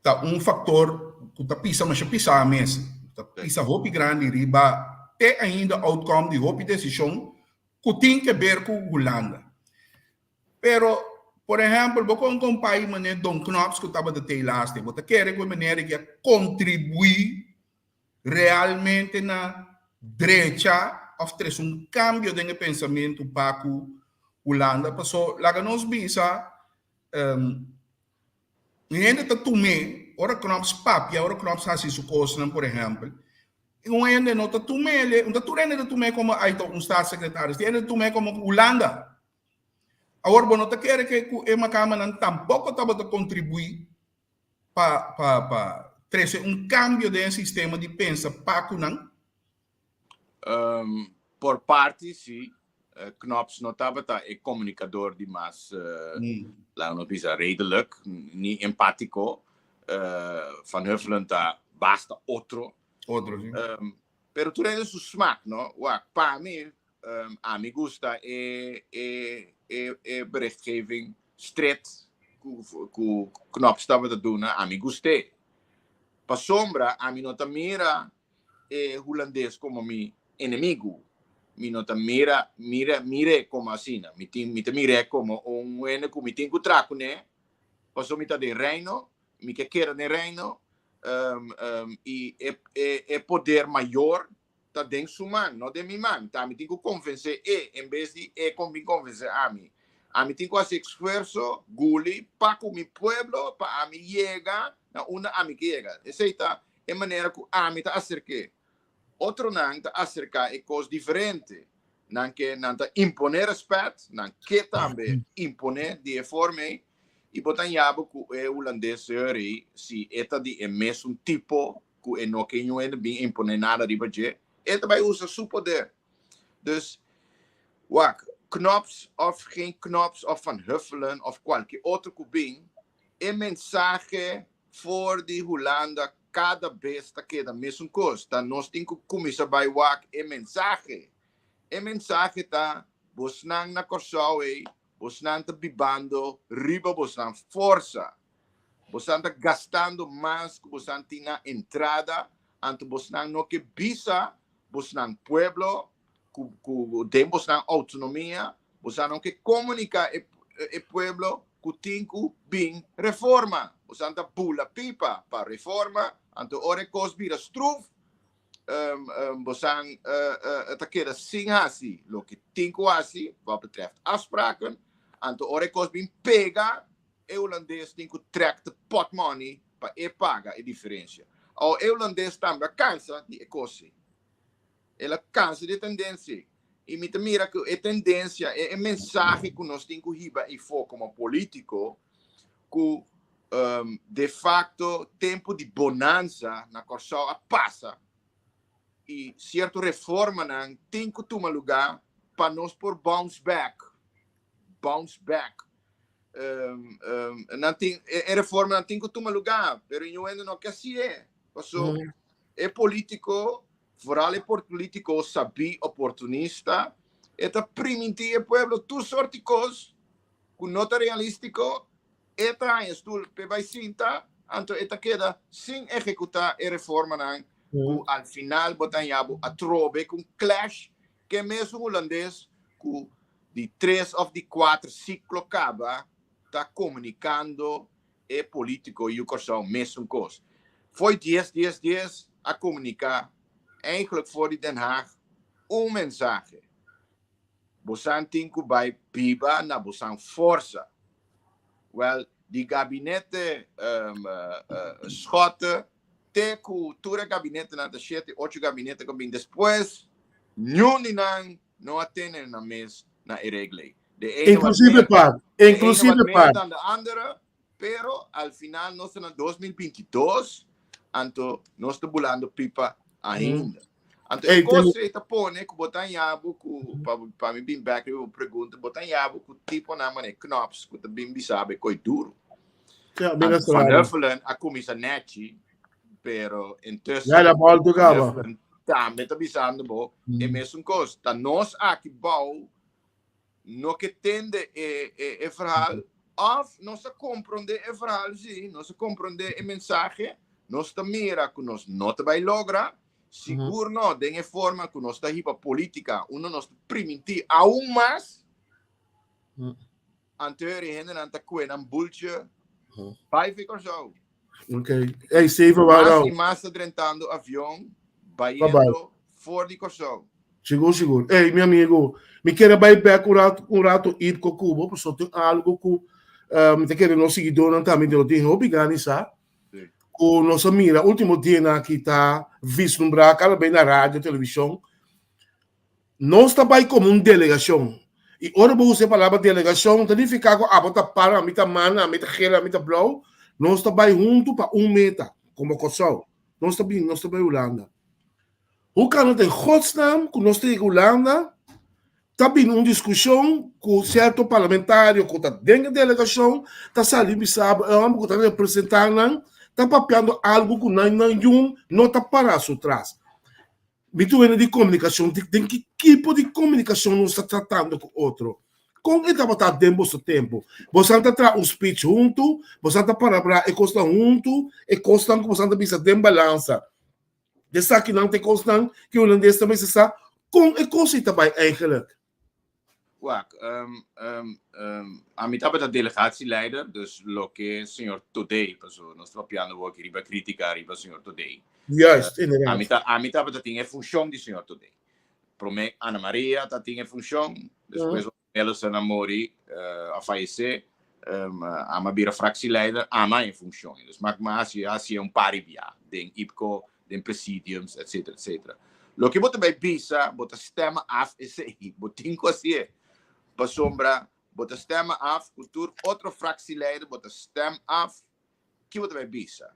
Ta un faktor ku ta pisa masha pisá mes. Ta pisa hopi grandi riba te ainda outcome di hopi desishon ku tin ke ber ku Hulanda. Pero, por ehèmpel, bo kon kompai manera Don Knops ku tabata te laatste, bo ta kere ku e manera ki a kontribuí realmente na drecha òf trese un kambio den e pensamentu pa ku Hulanda? Paso laga nos bisa, hende ta tum'é ora Knops papia, ora Knops hasi su kosnan, por ehèmpel, un hende no ta tum'é, no ta tur hende ta tum'é komo ai ta un staatssecretaris, tin hende ta tum'é komo Hulanda. Awor bo no ta kere ke ku e makamanan tampoko tabata kontribuí pa pa pa trese un kambio den e sistema di pensa pa ku nan? Por parti si, Knops no tabata e komunikador di mas, laga nos bisa, redelijk, ni empátiko. Van Huffelen ta basta otro. Otro, si. Pero tur hende su smak, no? Wak, pa mi, ami gusta e berichtgeving stret ku Knops tabata duna, ami gust'é. Pasobra ami no ta mira e hulandes komo mi enemigu. Mi no ta mira, mira, mir'é komo asina. Mi tin, mi ta mir'é komo un hende ku mi tin ku traha kuné, pasobra mi ta den Reino, mi ke keda den Reino, i e poder mayor ta den su man, no den mi man. Ta ami tin ku konvensé e, en bes di e kon bin konvensé ami. Ami tin ku hasi esfuerso, guli, pa ku mi pueblo, pa ami yega na unda ami ke yega. Esei ta e manera ku ami ta aserk'é. Otronan ta aserká e kos diferente. Nan ke, nan ta imponé rèspèt, nan ke tambe imponé di e forma ei, i bo ta haña bo ku e hulandes señor ei, si e ta di e mesun tipo ku e no ke niun hende bin imponé nada riba dje, e ta bai usa su poder. Dus, wak, Knops òf geen Knops òf Van Huffelen òf kualke otro ku bin, e mensahe for di Hulanda kada bes ta keda mesun kos. Ta nos tin ku kuminsá bai wak e mensahe. E mensahe ta, bosnan na Kòrsou ei, bosnan ta bibando riba bosnan forsa. Bosnan ta gastando mas ku bosnan tin na entrada, anto bosnan no ke bisa bosnan pueblo. Ku ku den bosnan outonomia, bosan no ke komuniká e e pueblo ku tin ku bin reforma. Bosan ta bula pipa pa reforma, anto ora e kos bira struf, bosan ta keda sin hasi loke tin ku hasi wat betreft afspraken. Anto ora e kos bin pega, e hulandes tin ku trek de potmoni pa e paga e diferensia. Awo e hulandes tambe a kansa di e kos ei. El a kansa di e tendensia ei. I mi ta mira ku e tendensia, e mensahe ku nos tin ku hiba eifó komo polítiko, ku de facto tempu di bonanza na Kòrsou a pasa i sierto reformanan tin ku tuma lugá pa nos por bounce back, bounce back. Nan tin, e reformanan tin ku tuma lugá, pero niun hende no ke hasié, paso e polítiko, vooral e polítiko sabí oportunista, e ta primintí e pueblo tur sort di kos ku no ta realístiko. E ta haña stul p'e bai sinta, anto e ta keda sin ehekutá e reformanan ku al final bo ta haña bo atrobe ku un clash ku e mesun hulandes ku di tres òf di kuater siklo kaba ta komunikando e polítiko yu Kòrsou mesun kos. Fo'i dies dies dies a komuniká eigenlijk for di Den Haag un mensahe. Bosan tin ku bai biba na bosan forsa. Wèl, di gabinete Schotte te ku tur e gabinetenan, ta shete, ocho gabinete ku a bin despues, niun di nan no a tene nan mes na e regla ei. De ene wat Inklusive meer, par, de ene wat inklusive meer par. dan de andere, pero al final nos ta na 2022, anto nos ta bulando pipa ainda. Anto e Ey, kos ten- ei ta pone ku bo ta haña bo ku, pa, pa mi bin bek riba bo pregunta, bo ta haña bo ku tiponan manera Knops ku ta bin bisa bo e koi duru. Ja, mira Anto Van Strada. Huffelen a kuminsá nechi, pero intussen Ja, la bal Van kaba. Huffelen tambe ta bisando bo e mesun kos. Ta nos aki bou no ke tende e, e, e verhaal, of nos a komprondé e verhaal, sí, nos a komprondé e mensahe, nos ta mira ku nos no ta bai logra, sigur no, den e forma ku nos ta hiba polítika, uno nos ta primintí aún mas, anto e hendenan ta kue nan bultje, bai fi Kòrsou. Ok. Hey, Steven, Mas waarom? i mas ta drentando avion, Bye bye. bayendo for di Kòrsou. Sigur, sigur. Hey, mi amigo, mi quiere bai back un rato, un rato ir ko Cuba, paso tin algo ku uh, mi te quiere nos seguidornan tambe de lo tin hopi gani sa. Sí. Ku nos a mira último dia na aki ta vislumbra cada vez na radio, televisión. Nos ta bai komo un delegashon. I ora bo usa e palabra delegashon, ta nifiká ku abo ta para, ami ta mana, ami ta gel, ami ta blou. Nos ta bai huntu pa un meta, komo Kòrsou. Nos ta bin, nos ta bai Hulanda. Hoe kan het in godsnaam ku nos ta yega Hulanda, ta bini un diskushon ku sierto parlamentario ku ta den e delegashon ta sali bisa bo e hòmber ku ta representá nan ta papiando algu ku nan nan yun no ta pará su tras. Mi ta wende di komunikashon, den ki tipo di komunikashon nos ta tratando ku otro? Kon e tabata den boso tempu? Bosan ta traha un speech huntu? Bosan ta parabrá e kosnan huntu? E kosnan ku bosan ta bisa den balansa? Esakinan ta e kosnan ku e hulandes ta mester sa kon e kos ei ta bai eigenlijk. Wak, um, um, um, ami tabata delegatieleider, dus loke señor Todé, paso nos ta papiando awor aki riba kritika riba señor Todé. Juist, inderdaad. Ami ta, ami tabata tin e funcion di señor Todé. Prome Ana Maria ta tin e funcion, despues Ellison a muri, a fayesé, ami a bira fractieleider, ami a e funcion. Dus mak mi a hasi, hasi un par di bia den IPCO, den presidiums, etcetera, etcetera. Loke bo ta bai bisa, bo ta stemmen af esei, bo tin ku hasié. Pasobra bo ta stemmen af ku tur otro fractieleider, bo ta stem af ki bo ta bai bisa.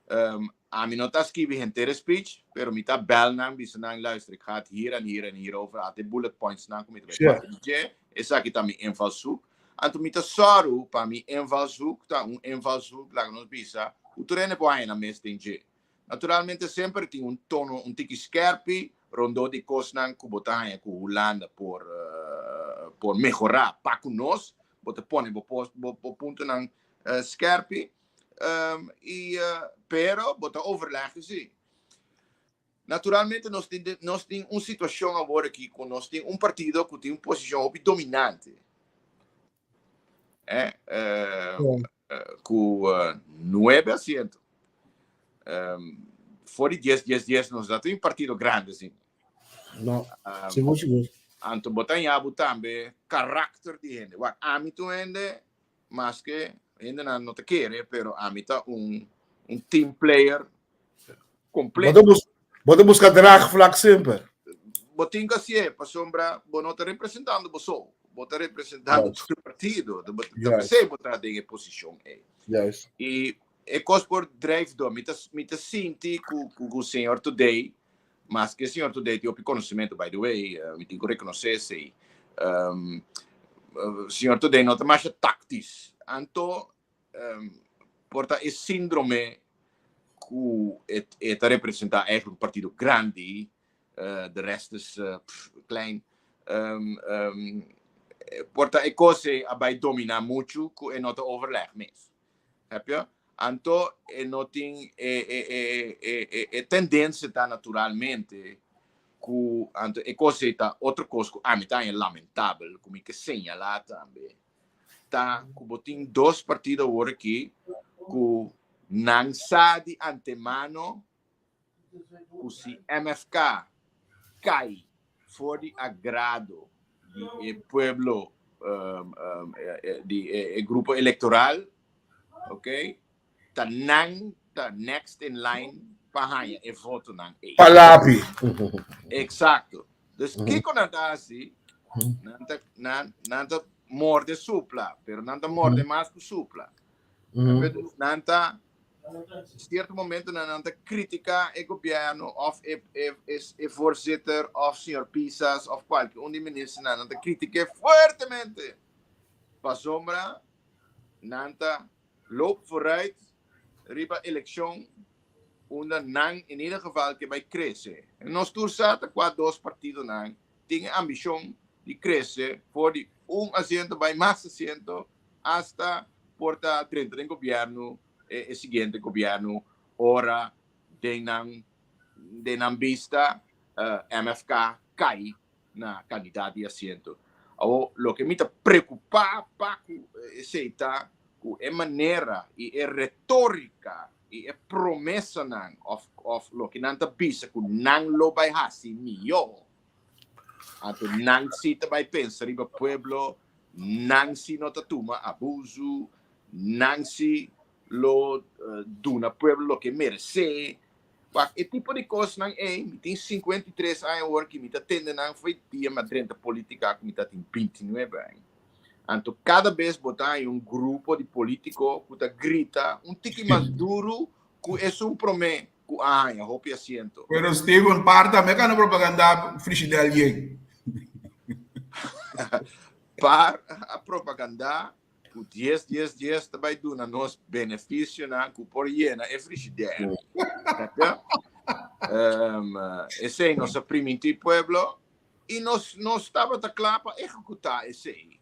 Um, ami no ta skibi henter e speech, pero mi ta bel nan, bisa nan, luister, ik ga het hier en hier en hier over, ate bullet points nan ku mi ta bai papia di dje, esaki ta mi invalshoek. Anto mi ta sòru pa mi invalshoek ta un invalshoek, laga nos bisa, ku tur hende por haña nan mes den dje. Naturalmente semper tin un tono un tiki skerpi rondó di kosnan ku bo ta haña ku Hulanda por por mehorá pa ku nos, bo ta pone bo bo puntonan skerpi, i pero bo ta overleggen si. Naturalmente nos tin nos tin un situashon awor aki ku nos tin un partido ku tin un posishon hopi dominante. Eh, eh, ku nuebe asiento. Um, for di dies, dies, dies nos no tin partido grandi asina. No, sigur, sigur. Anto bo ta haña bo tambe karakter di hende. Wak, ami ta un hende, maske hendenan no ta kere, pero ami ta un, un team player completo. Bo ta buska draagvlak semper. Bo tin ku hasié, pasobra bo no ta representando bo so, bo ta representando tur e partido. Bo ta p'esei bo ta den e posishon ei. I e kos por drijf door. Mi ta, mi ta sinti ku ku señor Today, maske señor Today tin hopi konosementu, by the way, mi tin ku rekonosé esei. Señor Today no ta masha taktis. Anto por ta e síndrome ku e e ta representá eigenlijk un partido grandi, de rest is klein. Por ta e kos ei a bai dominá muchu ku e no ta overleg mes. Heb je? Anto e no tin e e e e e e tendensia ta naturalmente ku anto e kos ei ta otro kos ku ami ta haña lamentabel ku mi ke señalá tambe ta ku bo tin dos partido awor aki ku nan sa di antemano ku si MFK kai for di agrado di e pueblo di e grupo elektoral, ok, ta nan ta next in line pa haña e votonan ei. Pa lapi. Eksakto. Dus kiko nan ta hasi? Nan ta, nan, nan ta morde supla, pero nan ta morde mas ku supla. Nan ta cierto momento nan nan ta critica e gobierno of e e e, e voorzitter of señor Pisas of cualke un di ministernan nan ta critique fuertemente pasobra nan ta loop vooruit riba eleccion unda nan in ieder geval ke bay crece. Nos tur sa ta cua dos partidonan tin e ambicion di crece for di un asiento bay mas asiento hasta por ta drenta den gobierno e siguiente gobierno ora den nan den nan bista MFK cay na cantidad di asiento. Awor loke mi ta preocupa pa cu esey ta cu e manera y e retorica y e promesanan of of loke nan ta bisa cu nan lo bay haci miyo. Anto nan si ta bai pensa riba pueblo, nan si no ta tuma abuso, nan si lo duna pueblo loke meresé. Wak, e tipo di kosnan ei, mi tin 53 aña awor ki mi ta tende nan fo'i dia mi a drenta politika ku mi ta tin 29 aña. Anto kada bes bo ta haña un grupo di politiko ku ta grita un tiki mas duru ku esun promé ku a haña hopi asiento. Pero Steven, par tambe ka na propaganda frishidèl yen. Par a propaganda ku dies dies dies ta bai duna nos benefisionan ku por yena e frishidèr. Snapje? Um, esei nos a primintí pueblo i nos nos tabata kla pa ehekutá esei.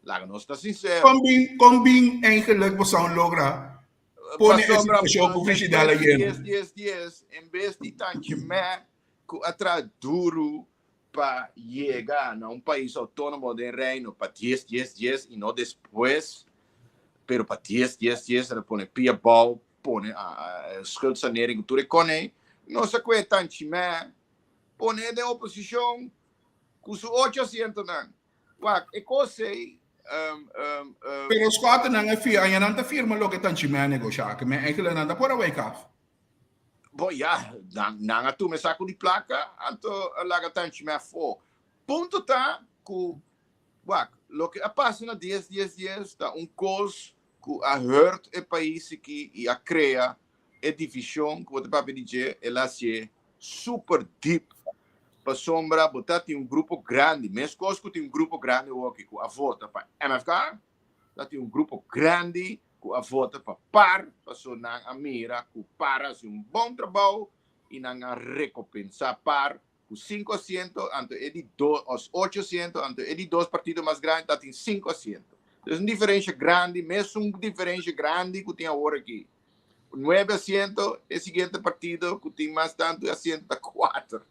Laga nos ta sinsero. Kon bin, kon bin eigenlijk boso a logra pone e situashon ku frishidèr a yena? Dies dies dies en bes di tanchi mè ku a traha duru pa yega na un pais autónomo den Reino pa dies dies dies y no despues, pero pa dies dies dies a pone pia bou, pone schuldsanering ku tur e konei, nos a kue tanchi mè pone den oposishon ku su ocho asientonan. Wak, e kos ei Pero Schotten a fia, aña nan ta firma loke tanchi mè a negoshá, ke mè eigenlijk nan ta por a wake af. Bo ya, nan, nan a tuma e saku di plaka, anto a laga tanchi mè afó. Punto ta ku, wak, loke a pasa na dies dies dies ta un kos ku a hurt e pais aki i a krea e divishon ku bo ta papia di dje, el a hasié super dip pasobra bo ta tin un grupo grandi, meskos ku tin un grupo grandi awoki ku a vota pa MFK, ta tin un grupo grandi ku a vota pa par, paso nan a mira ku par a hasi un bon trabou i nan a rekompensá par ku sinku asiento, anto e di dos, òf ocho asiento, anto e di dos partido mas grandi ta tin sinku asiento. Dus un diferensha grandi, mesun diferensha grandi ku tin awor aki. Nuebe asiento, e siguiente partido ku tin mas tantu asiento ta kuater.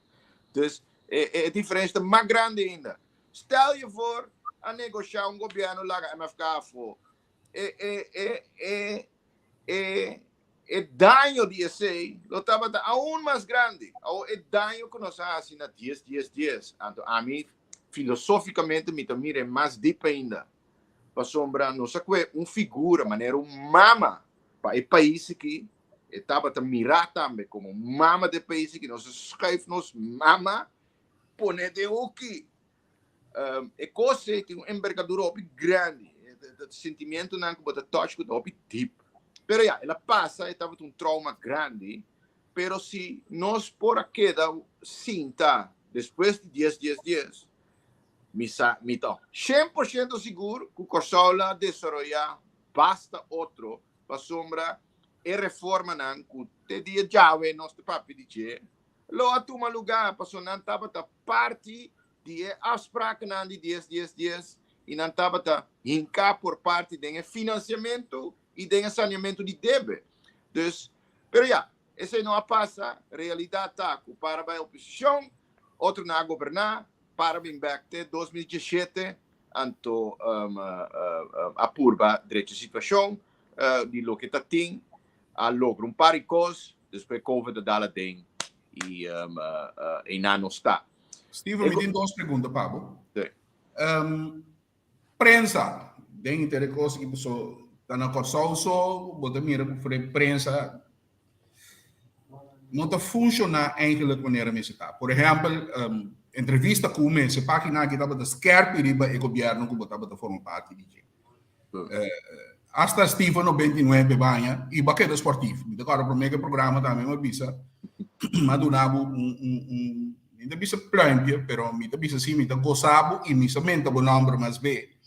Dus e, e diferensia ta mas grandi ainda. Stel je voor a negoshá un gobièrnu laga MFK afó. E, e, e, e, e, e daño di esei lo tabata aún mas grandi. Awor e daño ku nos a hasi na dies, dies, dies. Anto ami filosófikamente mi ta mira e mas dip ainda. Pasobra nos a kue un figura manera un mama pa e pais aki, e tabata mirá tambe komo mama di e pais aki, nos a schuif nos mama pone den hoki. E kos ei tin un enbergadura hopi grandi, e sentimientonan ku bo ta touch ku ta hopi dip. Pero ya, el a pasa, e tabata un trauma grandi, pero si nos por a keda sinta despues di dies dies dies, Mi sa, mi ta 100% sigur ku Kòrsou la desaroyá basta otro pasobra e reformanan ku te dia djawe nos ta papia di dje lo a tuma lugá pasobra nan tabata parti di e afsprakennan di dies dies dies i nan tabata hinká por parti den e finansiamentu i den e saneamentu di debe. Dus, pero ya, esei no a pasa, realidat ta ku para bai oposishon, otronan a goberná, Para bin bek te 2017 anto a purba drecha situacion di loke ta tin, a logra un par di cos, despues covid a dal aden y eynan nos ta. Steven, mi tin dos pregunta pa bo. Sí. Prensa, den inter e cos aki paso ta na Corsou so bo ta mira cu prensa no ta funciona eigenlijk manera mester ta. Por ehempel, entrevista cu mes, e pagina aki tabata skerpi riba e gobierno cu bo tabata forma parti di dje. Hasta Steven 99 baña y bo a keda sportief. Mi ta corda prome cu e programa tambe mi a bisa, mi a duna bo un, un, un, mi ta bisa pluimpje, pero mi ta bisa si mi ta goza bo y mi sa menta bo nomber mas be.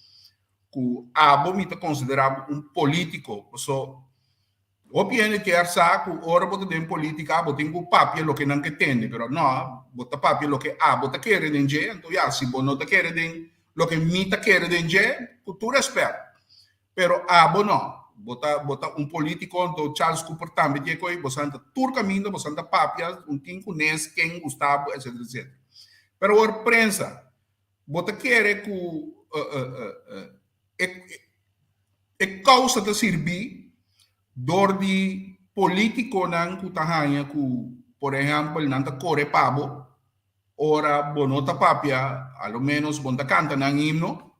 Cu abo mi ta considera bo un politico, paso Hopi hende kier sa ku ora bo ta den politika bo tin ku papia loke nan ke tende, pero no, bo ta papia loke abo ta kere den dje, anto ya, si bo no ta kere den loke mi ta kere den dje, ku tur rèspèt, pero abo no, bo ta bo ta un politiko, anto Charles Cooper tambe tin e koe, bosan ta tur kaminda, bosan ta papia, un tin ku nes ken gusta bo, etcetera, etcetera. Pero awor prensa, bo ta kere ku E kousa ta sirbí dor di polítikonan ku ta haña ku, por ehèmpel, nan ta kore pa bo ora bo no ta papia, a lo ménos bo no ta kanta nan himno.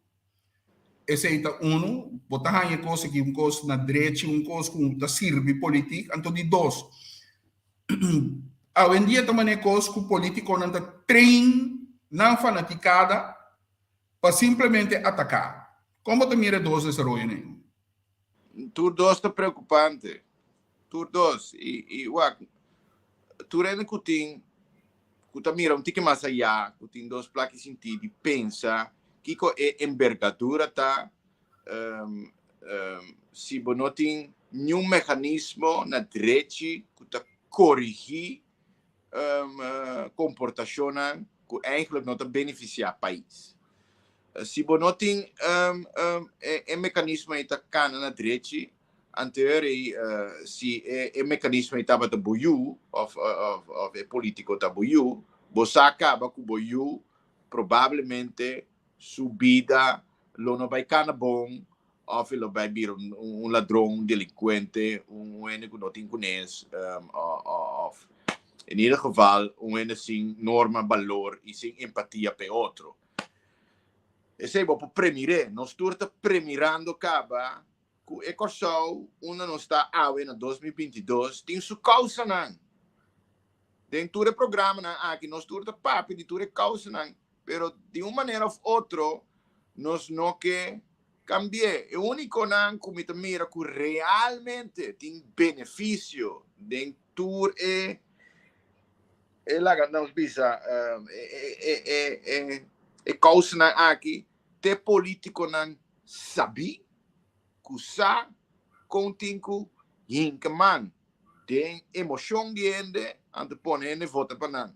Esei ta unu, bo ta haña e kos aki un kos na drechi, un kos ku ta sirbi politik. Anto di dos, awendia ta manera e kos ku polítikonan ta train nan fanatikada Pa simplemente ataká. Kon bo ta mira e dos desaroyonan? Tur dos ta preokupante. Tur dos. I, i wak, tur hende ku tin, ku ta mira un tiki mas ayá, ku tin dos plaki sintí di pensa kiko e embergadura ta, um, um, si bo no tin niun meganismo na drechi ku ta korigí komportashonnan ku eigenlijk no ta benefisiá pais. Si bo no tin e mekanismo ei ta kana na drechi, anterior ei si e mekanismo ei tabata bo yu òf e polítiko ta bo yu, bo sa kaba ku bo yu probablemente su bida lo no bai kana bon Of e lo bai bira un ladron, un delincuente, un hende cu no tin cunes, of in ieder geval un hende sin norma, balor y sin empatia p'e otro. Esey bo por premir'é. Nos tur ta premirando caba cu e Corsou unda nos ta awe na 2022 tin su causanan. Den tur e programanan aki nos tur ta papia di tur e causanan, pero di un manera of otro nos no ke Cambi'é. E úniconan cu mi ta mira cu realmente tin beneficio den tur e e laga nos bisa e e e e e causanan aki t'e politiconan sabí cu sa con tin cu hinca man den emocion di hende anto pone hende vota pa nan.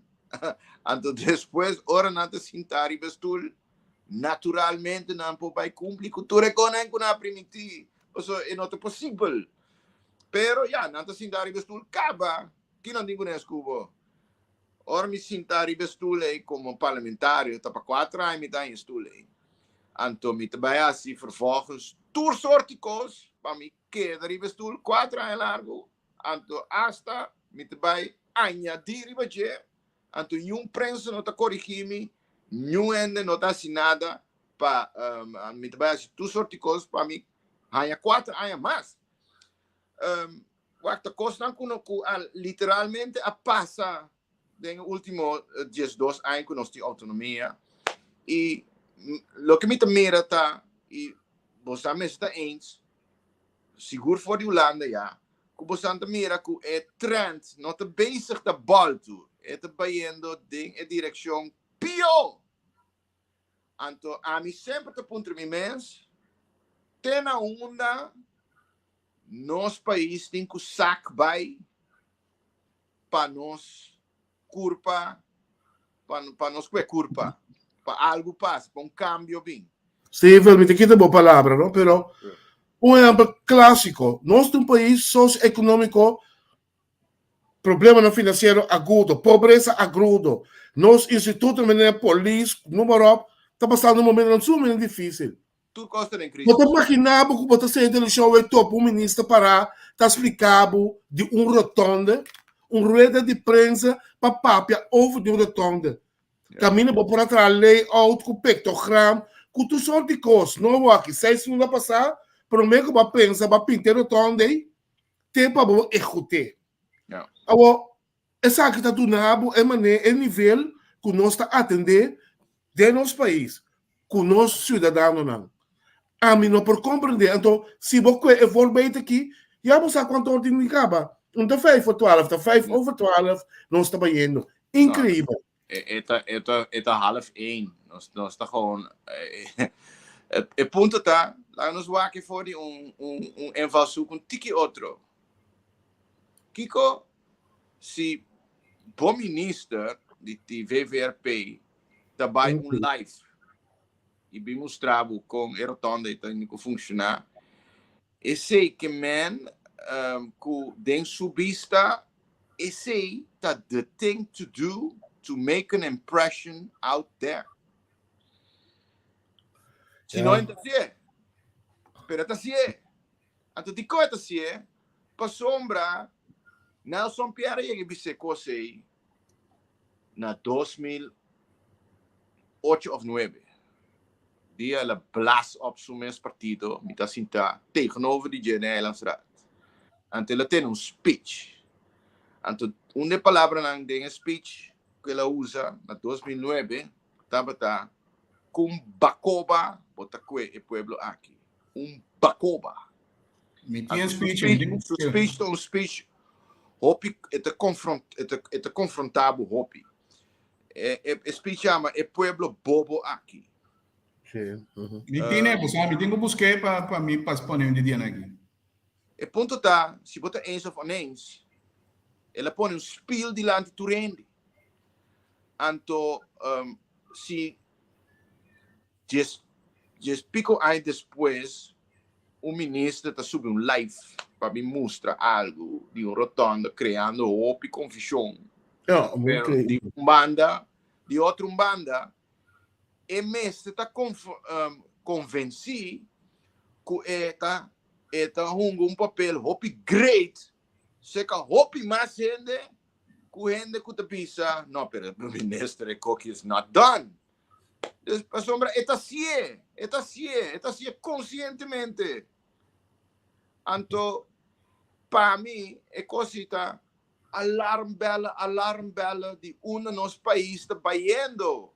Anto despues ora nan ta sinta riba e stoel Naturalmente nan por bai cumpli cu tur e conan cu nan a primiti, pasobra e no ta posibel. Pero ya, nan ta sinta riba e stul kaba. Ki nan tin kuné skubo? Ora mi sinta riba e stul ei komo parlamentario, ta pa kuater aña mi ta den e stul ei. Anto mi ta bai hasi vervolgens tur sorti kos pa mi keda riba e stul kuater aña largu. Anto asta mi ta bai añadí riba dje. Anto niun prensa no ta korigí mi, niun hende no ta hasi nada pa mi ta bai hasi tur sorti kos pa mi haña kuater aña mas. Wak ta kosnan ku no ku a literalmente a pasa den e último 12 aña ku nos tin outonomia. I loke mi ta mira ta, i bosan mester ta eens, sigur for di Hulanda ya, ku bosan ta mira ku e trend no ta bezig ta bòltu, e ta bayendo den e direkshon pió. Anto ami semper ta puntra mi mes, te na unda nos pais tin ku sak bai pa nos kurpa, pa nos kue kurpa, pa algu pasa, pa un kambio bin? Steven, mi ta kita bo palabra, no? Pero un ehempel klásiko, nos ta un pais sosioekonómiko Problemanan finansiero agudo, pobresa agrudo, nos institutonan manera polis, noem maar op, ta pasando momentonan sumamente difícil. Tur kos ta den Bo ta crisis. imaginá bo ku bo ta senta den show e topa un minister pará ta spliká bo di un rotonde, un rueda di prensa pa papia over di un rotonde. Kaminda bo por a traha layout ku pictogram, ku tur sort di kos. No awor aki, seis luna pasá, promé ku bo a pensa bo a pinta e rotonde ei, te pa bo ehekut'é. Ja. Awor, esaki ta duna bo e manera, e nivel ku nos ta atendé den nos pais, ku nos siudadanonan. Ami no por komprendé. Anto, si bo kue e voorbeeld aki, ya bo sa kuantu or tin di kaba. Un ta vijf voor twaalf, ta vijf over twaalf, nos ta bayendo. Inkreibel. E ta, e ta, e ta half één. Nos, nos ta gewoon. E punto ta, laga nos wak for di un invalshoek un tiki otro. Kiko si bo minister di, di VVRP ta bai un live i bin mustra bo kon e rotonde ta ku funshoná, Esei ke men ku den su bista esei ta the thing to do to make an impression out there. Si no e ta hasié, pero e ta hasié. Anto dikon e ta hasié? Pasobra Nelson Pierre a yega i bis'é kos ei na 2008 of nuebe, dia el a blaas op su mes partido, mi ta sinta tegenover di dje den Eilandsraad. Anto el a tene un speech. Anto un di e palabranan den e speech ku el a usa na 2009 tabata, Kun bakoba bo ta kue e pueblo aki. Un bakoba. Mi tin e speech, mi tin Su speech ta un speech hopi, e ta confront, e ta, e ta confronta bo hopi. E, e, e speech yama E pueblo bobo aki. Sí. Mi tin e, pues, mi tin ku busk'é pa, pa mi pas pone un di dianan aki. E punto ta, si bo ta eens of oneens, el a pone un spiel dilanti tur hende. Anto, um, si Djes djes piko aña despues un minister ta subi un live pa bin mustra algu di un rotonda creando hopi confusion. Ja, Pero di un banda, di otro un banda, e mester ta convenci cu e ta e ta hunga un papel hopi great cerca hopi mas hende cu hende cu ta bisa no pero e minister e koki is not done. Dus pasobra e ta hasié, e ta hasié, e ta hasié konsientemente. Anto, pa mi, e kos ei ta alarmbèllen, alarmbèllen di unda nos pais ta bayendo.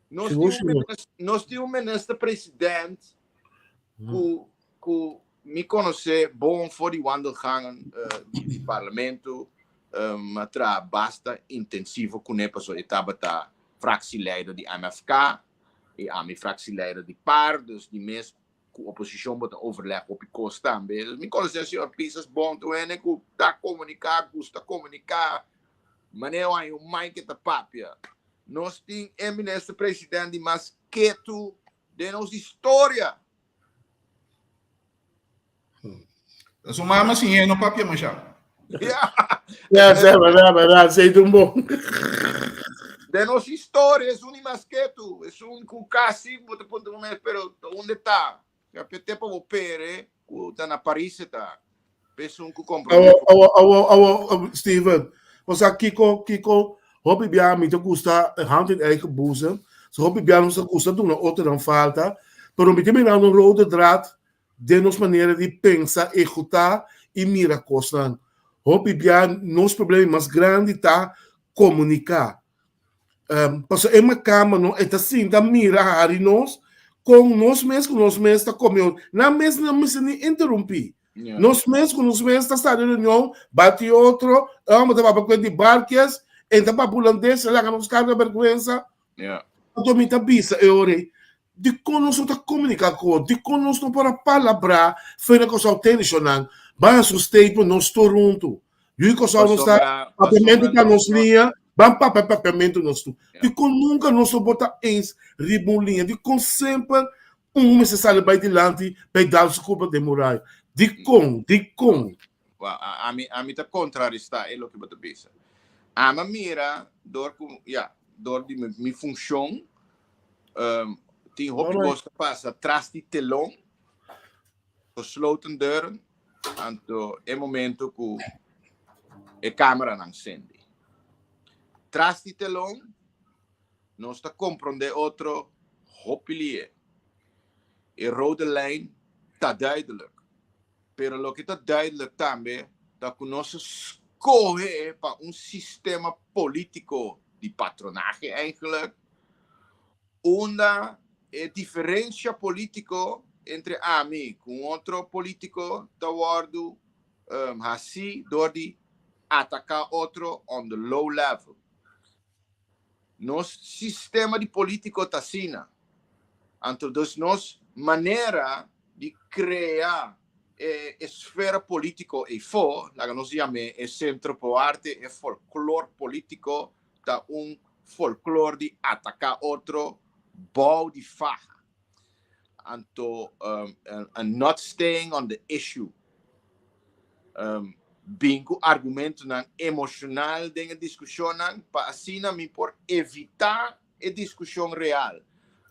Nos tin un minister, nos tin un minister president ku ku mi konosé bon for di wandelgangen di parlamento, mi a traha basta intensivo kuné pasobra e tabata fractieleider di MFK y ami fractieleider di par, dus di mes cu oposicion bo ta overleg hopi cos tambe. Dus mi conoce señor Pisas bon, ta un hende cu ta comunica, gusta comunica, manera un aña un mai ke ta papia. Nos tin e minister president di mas ketu den nos historia. Su mama siñ'é no papia mashá. Ja. Ja, sí, verdad, verdad, sí, un bon. Den nos historia es un mas ketu, es un ku casi bo ta puntra bo mes, pero unda ta? Ja, pe te pa bo pere ku ta na Paris e ta. P'es un ku Awo, awo, awo, awo, Steven. Osea, kiko, kiko, hopi bia mi ta gusta hand in eigen boezem. So hopi bia nos ta gusta duna otronan falta, pero mi ta mirando un rode draad den nos manera di pensa, ehekutá i mira kosnan. Hopi bia nos problema mas grandi ta komuniká. Pasobra e makamba no e ta sinta mira hari nos kon nos mes ku nos mes ta kome otro. Nan mes no mester ni interumpí. Nos mes ku nos mes ta sta den reunion, bati otro, e hòmber ta papia ku di barkies, e ta papia hulandes, e laga nos karga bèrgwensa. Anto mi ta bisa e ora ei, Dikon nos no ta komuniká ku otro? Dikon nos no por a palabrá fuera Kòrsou tenshonnan? Ban hasi un statement nos tur huntu. Yu i Kòrsou nos ta papiamentu ta nos liña, ban papia papiamentu nos tur. Dikon nunka nos no por ta eens riba un liña? Dikon semper un mester sali bai dilanti pa e dal su kulpa den muraya? Dikon? Dikon? Ami ami ta kontrarestá e loke bo ta bisa. Ami a mira dor ku ya dor di mi funshon tin hopi kos ta pasa tras di telon, gesloten deuren, anto e momento ku e kameranan sende. Tras di telon nos ta komprondé otro hopi lié. E rode lijn ta duidelijk. Pero loke ta duidelijk tambe ta ku nos a skohe pa un sistema polítiko di patronahe eigenlijk, unda e diferensha polítiko entre ami ku un otro polítiko ta wòrdu hasí dor di ataká otro on the low level. Nos sistema di politico ta asina. Anto dus nos manera di crea e esfera politico eyfo, laga nos yam'e e centro pro arte, e folklor politico ta un folklor di ataca otro bou di faha. Anto and not staying on the issue. Bin ku argumentonan emoshonal den e diskushonnan pa asina mi por evitá e diskushon real.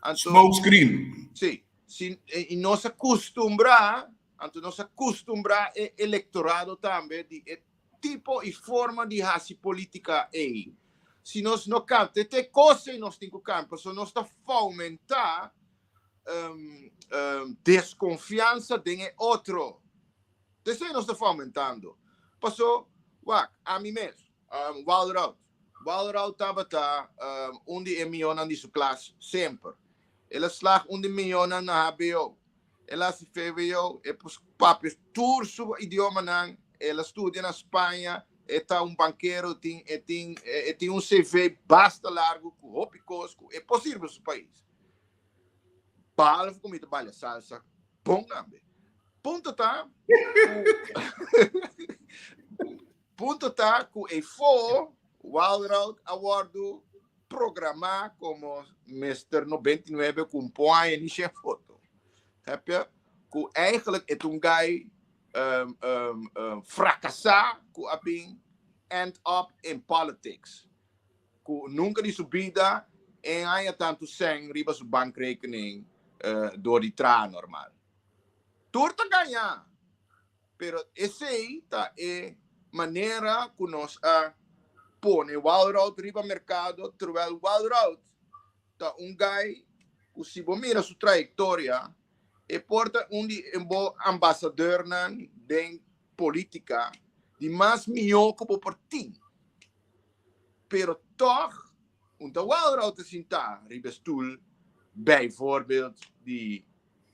Anto, Smoke screen. Sí, si, i nos a kustumbrá, anto nos a kustumbrá e elektorado tambe di e tipo i forma di hasi polítika ei. Si nos no kambia, te te kos ei nos tin ku kambia, pasobra nos ta foumentá deskonfiansa den e otro. Esei nos ta fomentando. Paso, wak, ami mes, Walroud. Walroud tabata un di e mihónan di su klas semper. El a slag un di mihónan na hbo. El a hasi vwo, e por papia tur su idiomanan, el a studia na Spaña, e ta un bankero, tin, e tin, e tin un CV basta largu ku hopi kos ku e por sirbi su pais. Behalve ku mi ta baila salsa bon tambe. Punto ta ku punto ta ku e fo Walroud a wòrdu programá komo Mister 99 ku un por haña ni shen foto. Heb je? Ku eigenlijk e ta un guy um, um, um, frakasá ku a bin end up in politics. Ku nunka di su bida e haña tantu sèn riba su bankrekening dor di traha normal. Tur ta gañá, pero esei ta e manera ku nos a pone Walroud riba merkado, terwel Walroud ta un guy ku si bo mira su trayektoria e por ta un di e bo ambasadornan den politika di mas mihó ku bo por tin. Pero tòg un ta Walroud ta sintá riba e stul bijvoorbeeld di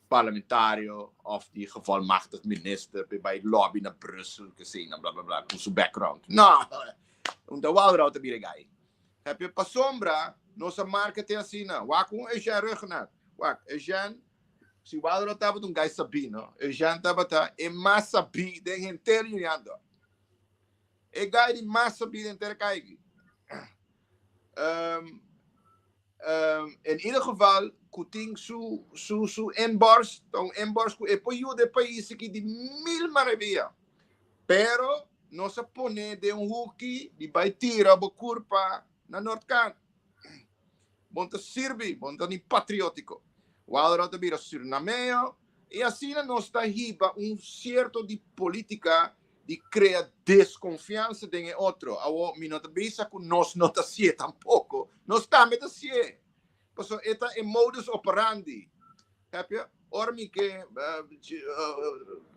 parlamentario òf di gevolmachtigd minister p'e bai lobby na Brussel keseinan bla bla bla ku su background. No! Un ta Walroud ta bira e gai. Heb pasobra nos a marka te asina. Wak un Eugène Rhuggenaath. Wak, Eugène, si Walroud tabata un gai sabí, no? Eugène tabata e mas sabí den henter Julianadorp. E gai di mas sabí den henter Kaigi. Um, um, in ieder geval, ku tin su su su inborst, ta un inborst ku e por yuda e pais aki di mil maravia. Pero nos a pone den un huki di bai tira bo kurpa na Noordkant. Bo no ta sirbi, bo no ta ni patriótiko. Walrod a bira Surinameo i asina nos ta hiba un sierto di polítika di krea deskonfiansa den e otro. Awor mi no ta bisa ku nos no ta hasié tampoko. Nos tambe ta hasié. Pasobra e ta e modus operandi. Heb je? Ora mi ke,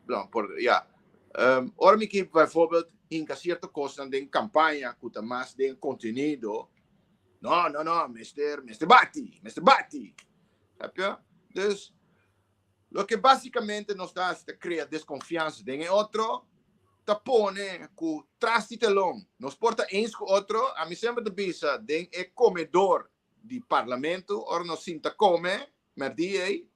no, por, ja. Ora mi ke bijvoorbeeld hinka sierto kosnan den kampaña ku ta mas den kontenido, no, no, no, mester, mester bati, mester bati. Heb je? Dus, loke básicamente nos ta hasi ta krea deskonfiansa den e otro, ta pone ku tras di telon nos por ta eens ku otro. Ami semper ta bisa den e komedor di parlamento, ora nos sinta come merdi ei,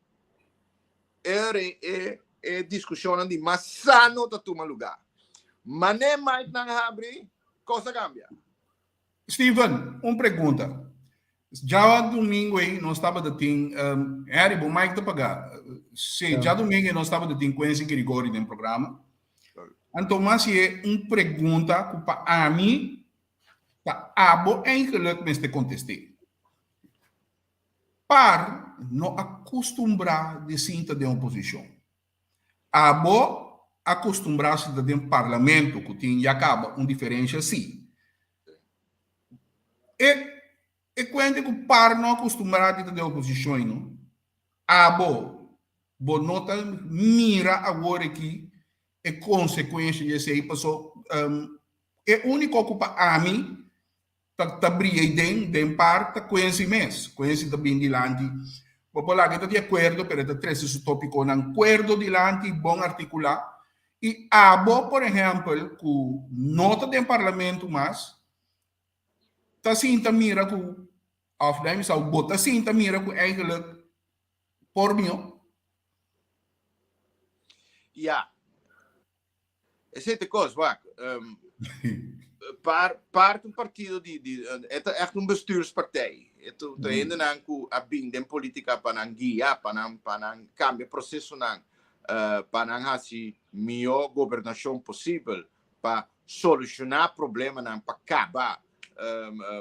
e e e discusionnan di mas sano ta tuma lugar. Mane mic nan habri, cos a cambia. Steven, un pregunta. Djadomingo ei nos tabata tin, um, Harry, bo mic ta pagá. Sí, djadomingo ei nos tabata tin Quincy Grigori den programa. Anto mas e un pregunta ku pa ami Ta abo eigenlijk mester kontest'é. Par no a kustumbrá di sinta den oposishon. Abo a kustumbrá sinta den parlamento ku tin ya kaba un diferensha sí. E e kuente ku par no a kustumbrá di ta den oposishon no. Abo bo no ta mira awor aki e konsekuensha di esei paso e úniko ku pa ami ta ta bria ei den den par ta Quincy mes. Quincy ta bin dilanti. Bo por laga e ta di akuerdo pero e ta trese su tópikonan kuerdo dilanti bon artikulá. I abo por ehèmpel ku no ta den parlamento mas ta sinta mira ku òf laimi sa bo ta sinta mira ku eigenlijk por mihó. Ja. Esei ta e kos, wak. Par, par ta un partido di, di, e ta echt un bestuurspartij. E ta, ta hendenan ku a bin den politika pa nan guia, pa nan, pa nan kambia prosesonan, pa nan hasi mihó gobernashon posibel, pa solushoná problemanan, pa kaba.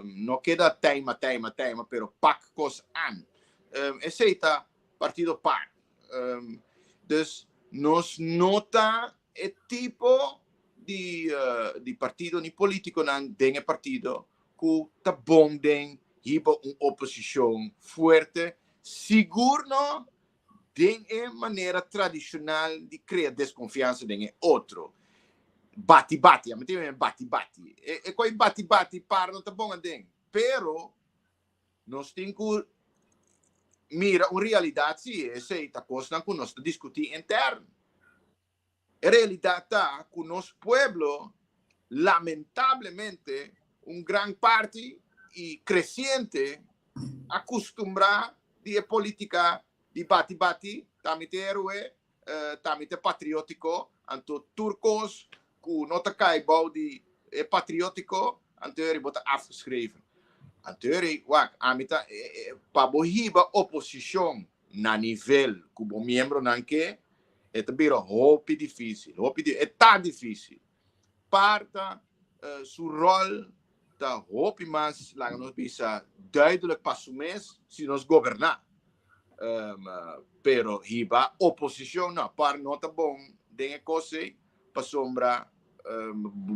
No keda teima, teima, teima, pero pak kos aan. Esei ta partido par. Dus nos no ta e tipo di di partido ni politiconan den e partido cu ta bon den hiba un oposicion fuerte, sigur no den e manera tradicional di crea desconfiansa den e otro. Bati bati, ami ta yama bati bati. E coi bati bati par no ta bon aden, pero Nos tin ku mira un realidat si, esei ta kosnan ku nos ta diskutí intern. E realidat ta ku nos pueblo lamentablemente un gran parti i kresiente a kustumbrá di e politika di bati bati, ta mi ta héroe, ta mi ta patriótiko, anto tur kos ku no ta kai bou di e patriótiko, anto bo ta afgeschreven. Anto wak, ami ta pa bo hiba oposishon na nivel ku bo miembronan ke, e ta bira hopi difísil, hopi e ta difísil. Par ta su ròl ta hopi mas, laga nos bisa, duidelijk pa su mes si nos goberná. Pero hiba oposishon no, par no ta bon den e kos ei, pasobra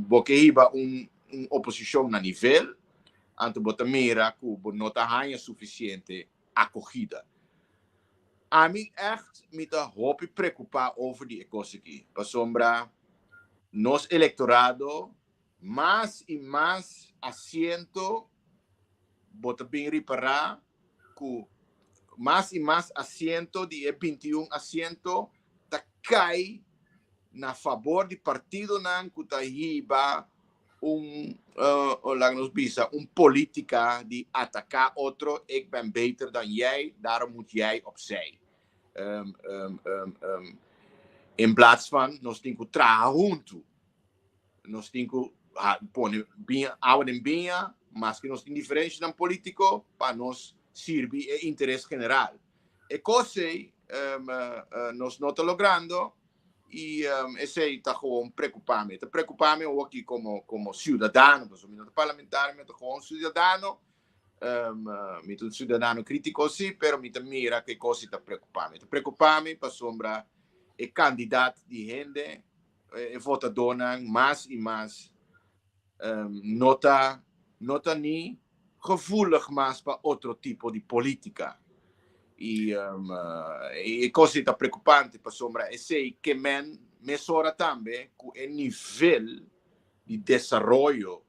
bo ke hiba un oposishon na nivel, anto bo ta mira ku bo no ta haña sufisiente akogida. Ami ègt mi ta hopi preokupá over di e kos aki, pasobra nos elektorado mas i mas asiento bo ta bin ripará ku mas i mas asiento di e bintiun asiento ta kai na fabor di partidonan ku ta hiba un, laga nos bisa, un politica di ataca otro, ik ben beter dan jij, daarom moet jij opzij. In plaats van nos tin ku traha huntu, nos tin ku pone biña, awa den biña, maske nos tin diferencianan politico, pa nos sirbi e interes general. E kos ei nos no ta logrando i esei ta gewoon preokupá mi. Ta preokupá mi awor aki komo siudadano, pasobra mi no ta parlamentario, mi ta gewoon siudadano. Mi ta un siudadano krítiko sí, pero mi ta mira ku e kos ei ta preokupá mi. Ta preokupá mi pasobra e kandidat di hende, e votadónan mas i mas no ta ni gevoelig mas pa otro tipo di polítika. I e kos ta preokupante pasobra esei ke men mesora tambe ku e nivel di desaroyo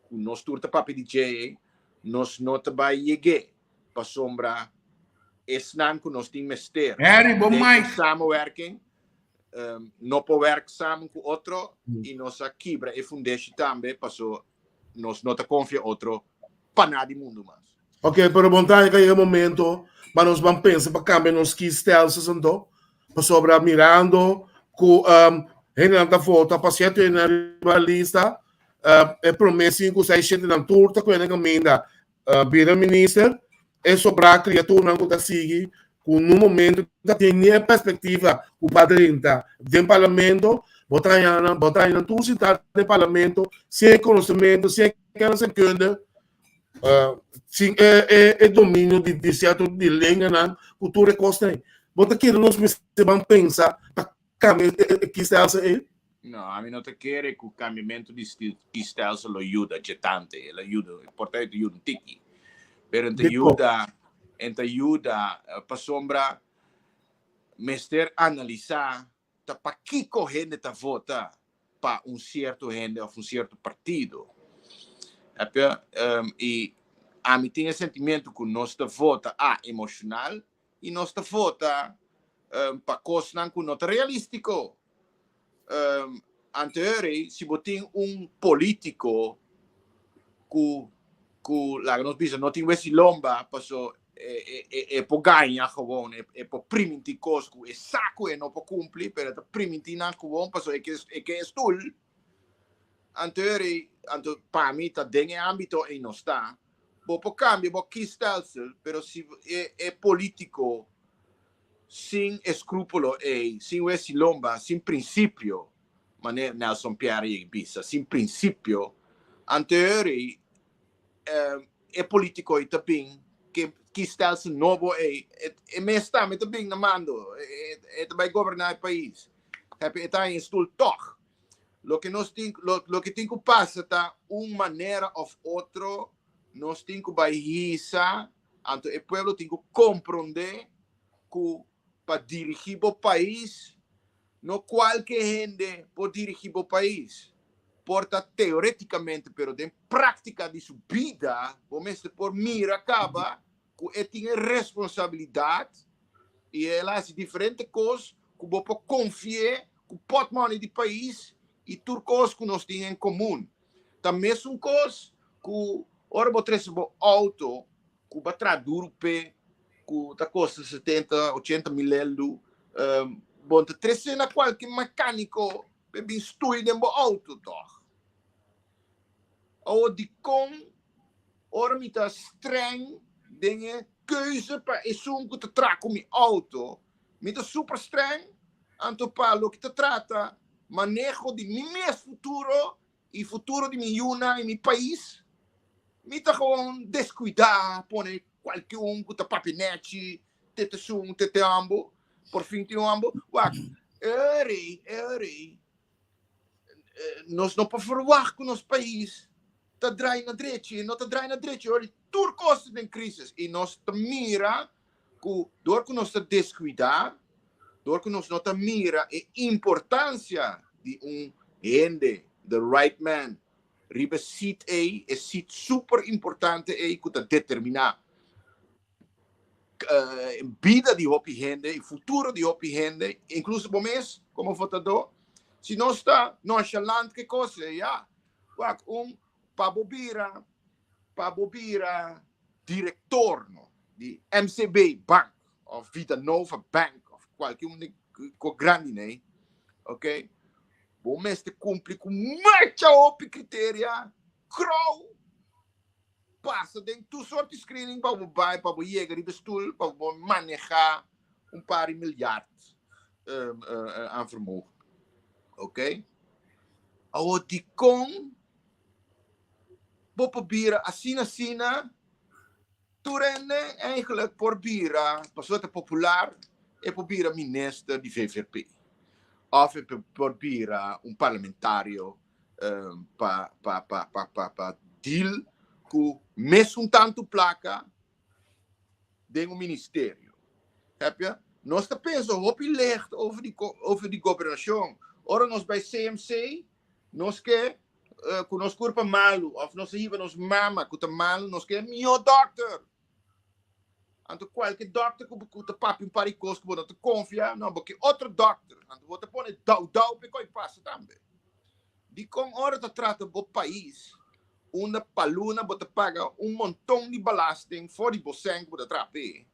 ku nos tur ta papia di dje, nos no ta bai yega pasobra esnan ku nos tin mester Harry, bo mic. Samenwerking no por werk samen ku otro i nos a kibra e fundeshi tambe paso nos no ta konfia otro pa nada di mundu mas. Ok, pero bon ta ku yega momento pa nos ban pensa pa kambia nos kiesstelsel anto, pasobra mirando ku hendenan ta vota pa sierto hendenan riba lista, e promé sinku, seis, shete nan tur ta kuenda kaminda bira minister, e sobrá kriaturanan ku ta sigui ku nun momento ta tin ni e perspektiva ku pa drenta den parlamento, bo ta haña nan tur sintá den parlamento sin e konosementu, sin e kennis en kunde, sin e dominio di sierto di lenganan ku tur e kosnan ei. Bo ta kere nos mester ban pensa pa kambia e kiesstelsel ei? No, ami no ta kere ku kambiamentu di kiesstelsel lo yuda dje tantu. El a yuda, por ta yuda un tiki. Pero e ta yuda, e ta yuda pasobra mester analisá ta pakiko hende ta vota pa un sierto hende òf un sierto partido. I ami tin e sentimentu ku nos ta vota a emoshonal i nos ta vota pa kosnan ku no ta realístiko. Anterior, si bo tin un polítiko ku laga nos bisa no tin wes'i lomba, paso e por gaña gewoon, e por primintí kos ku e sa ku e no por kumpli, pero e ta primintí nan gewoon paso e ke stoel. Anterior, anto pa mi ta den e ámbito ei nos ta. Bo por kambia bo kiesstelsel, pero si e polítiko sin eskrúpulo ei, sin wes'i lomba, sin prinsipio, manera Nelson Pierre a bisa, sin prinsipio, anterior e polítiko ei ta bin ku kiesstelsel nobo ei, e mes tambe ta bin na mando, e ta bai goberná e pais. E ta in stoel toch. Loke tin ku pasa ta un manera òf otro nos tin ku bai hisa, anto e pueblo tin ku komprondé ku pa dirigí bo pais, no kualke hende por dirigí bo pais. Por ta teorétikamente, pero den práktika di su bida, bo mester por mira kaba ku e tin responsabilidat i el a hasi diferente kos ku bo por konfia ku pòtmòni di pais i tur kos ku nos tin en komun. Ta mesun kos ku ora bo trese bo outo ku bo a traha duru p'e, ku ta kosta 70, 80 mil euro, bo no ta trese na kualke mekániko pa bin stui den bo outo tòg. Awor dikon ora mi ta streng den e keuze pa esun ku ta traha ku mi outo, mi ta super streng, anto pa loke ta trata maneho di mi mes futuro i futuro di mi yunan i mi pais, mi ta gewoon deskuidá, pone kualke un ku ta papia nèchi, tete esun, tete ambo, por fin tin un ambo. Wak, e rei, e rei, nos no por verwacht ku nos pais ta drai na drechi, no ta drai na drechi, ora tur kos den krísis i nos ta mira ku dor ku nos ta deskuidá, dor ku nos no ta mira e importansia di un hende, the right man, riba seat ei, e seat super importante ei ku ta determiná bida di hopi hende i futuro di hopi hende, inkluso bo mes komo votadó. Si nos ta nonchalant ku e kos ei, ya, wak un pa bo bira direktor, no, di MCB Bank òf Vita Nova Bank òf kualke un di ku grandi nei, ok, bo mester kumpli ku mucha hopi kriteria, krou. pasa den tur soort di screening pa bo bai, pa bo yega riba e stoel, pa bo maneha un par di miljard aan vermogen. Oké? Awor dikon bo por bira asina asina? Tur hende eigenlijk por bira, pasobra ta popular, e por bira minister di VVP. Of e por bira un parlamentario pa pa pa pa pa pa deal ku mesun tantu plaka den un ministerio. Heb je? Nos ta pensa hopi licht over di over di gobernashon. Ora nos bai CMC, nos ke ku nos kurpa malu of nos a hiba nos mama ku ta malu, nos ke mihó dòkter. Anto kualke dòkter ku ku ta papia un par di kos ku bo no ta konfia, no, bo ke otro dòkter. Anto bo ta pone dou dou p'e koi pasa tambe. Dikon ora ta trata bo pais unda pa luna bo ta paga un monton di belasting for di bo sèn ku bo ta traha p'e,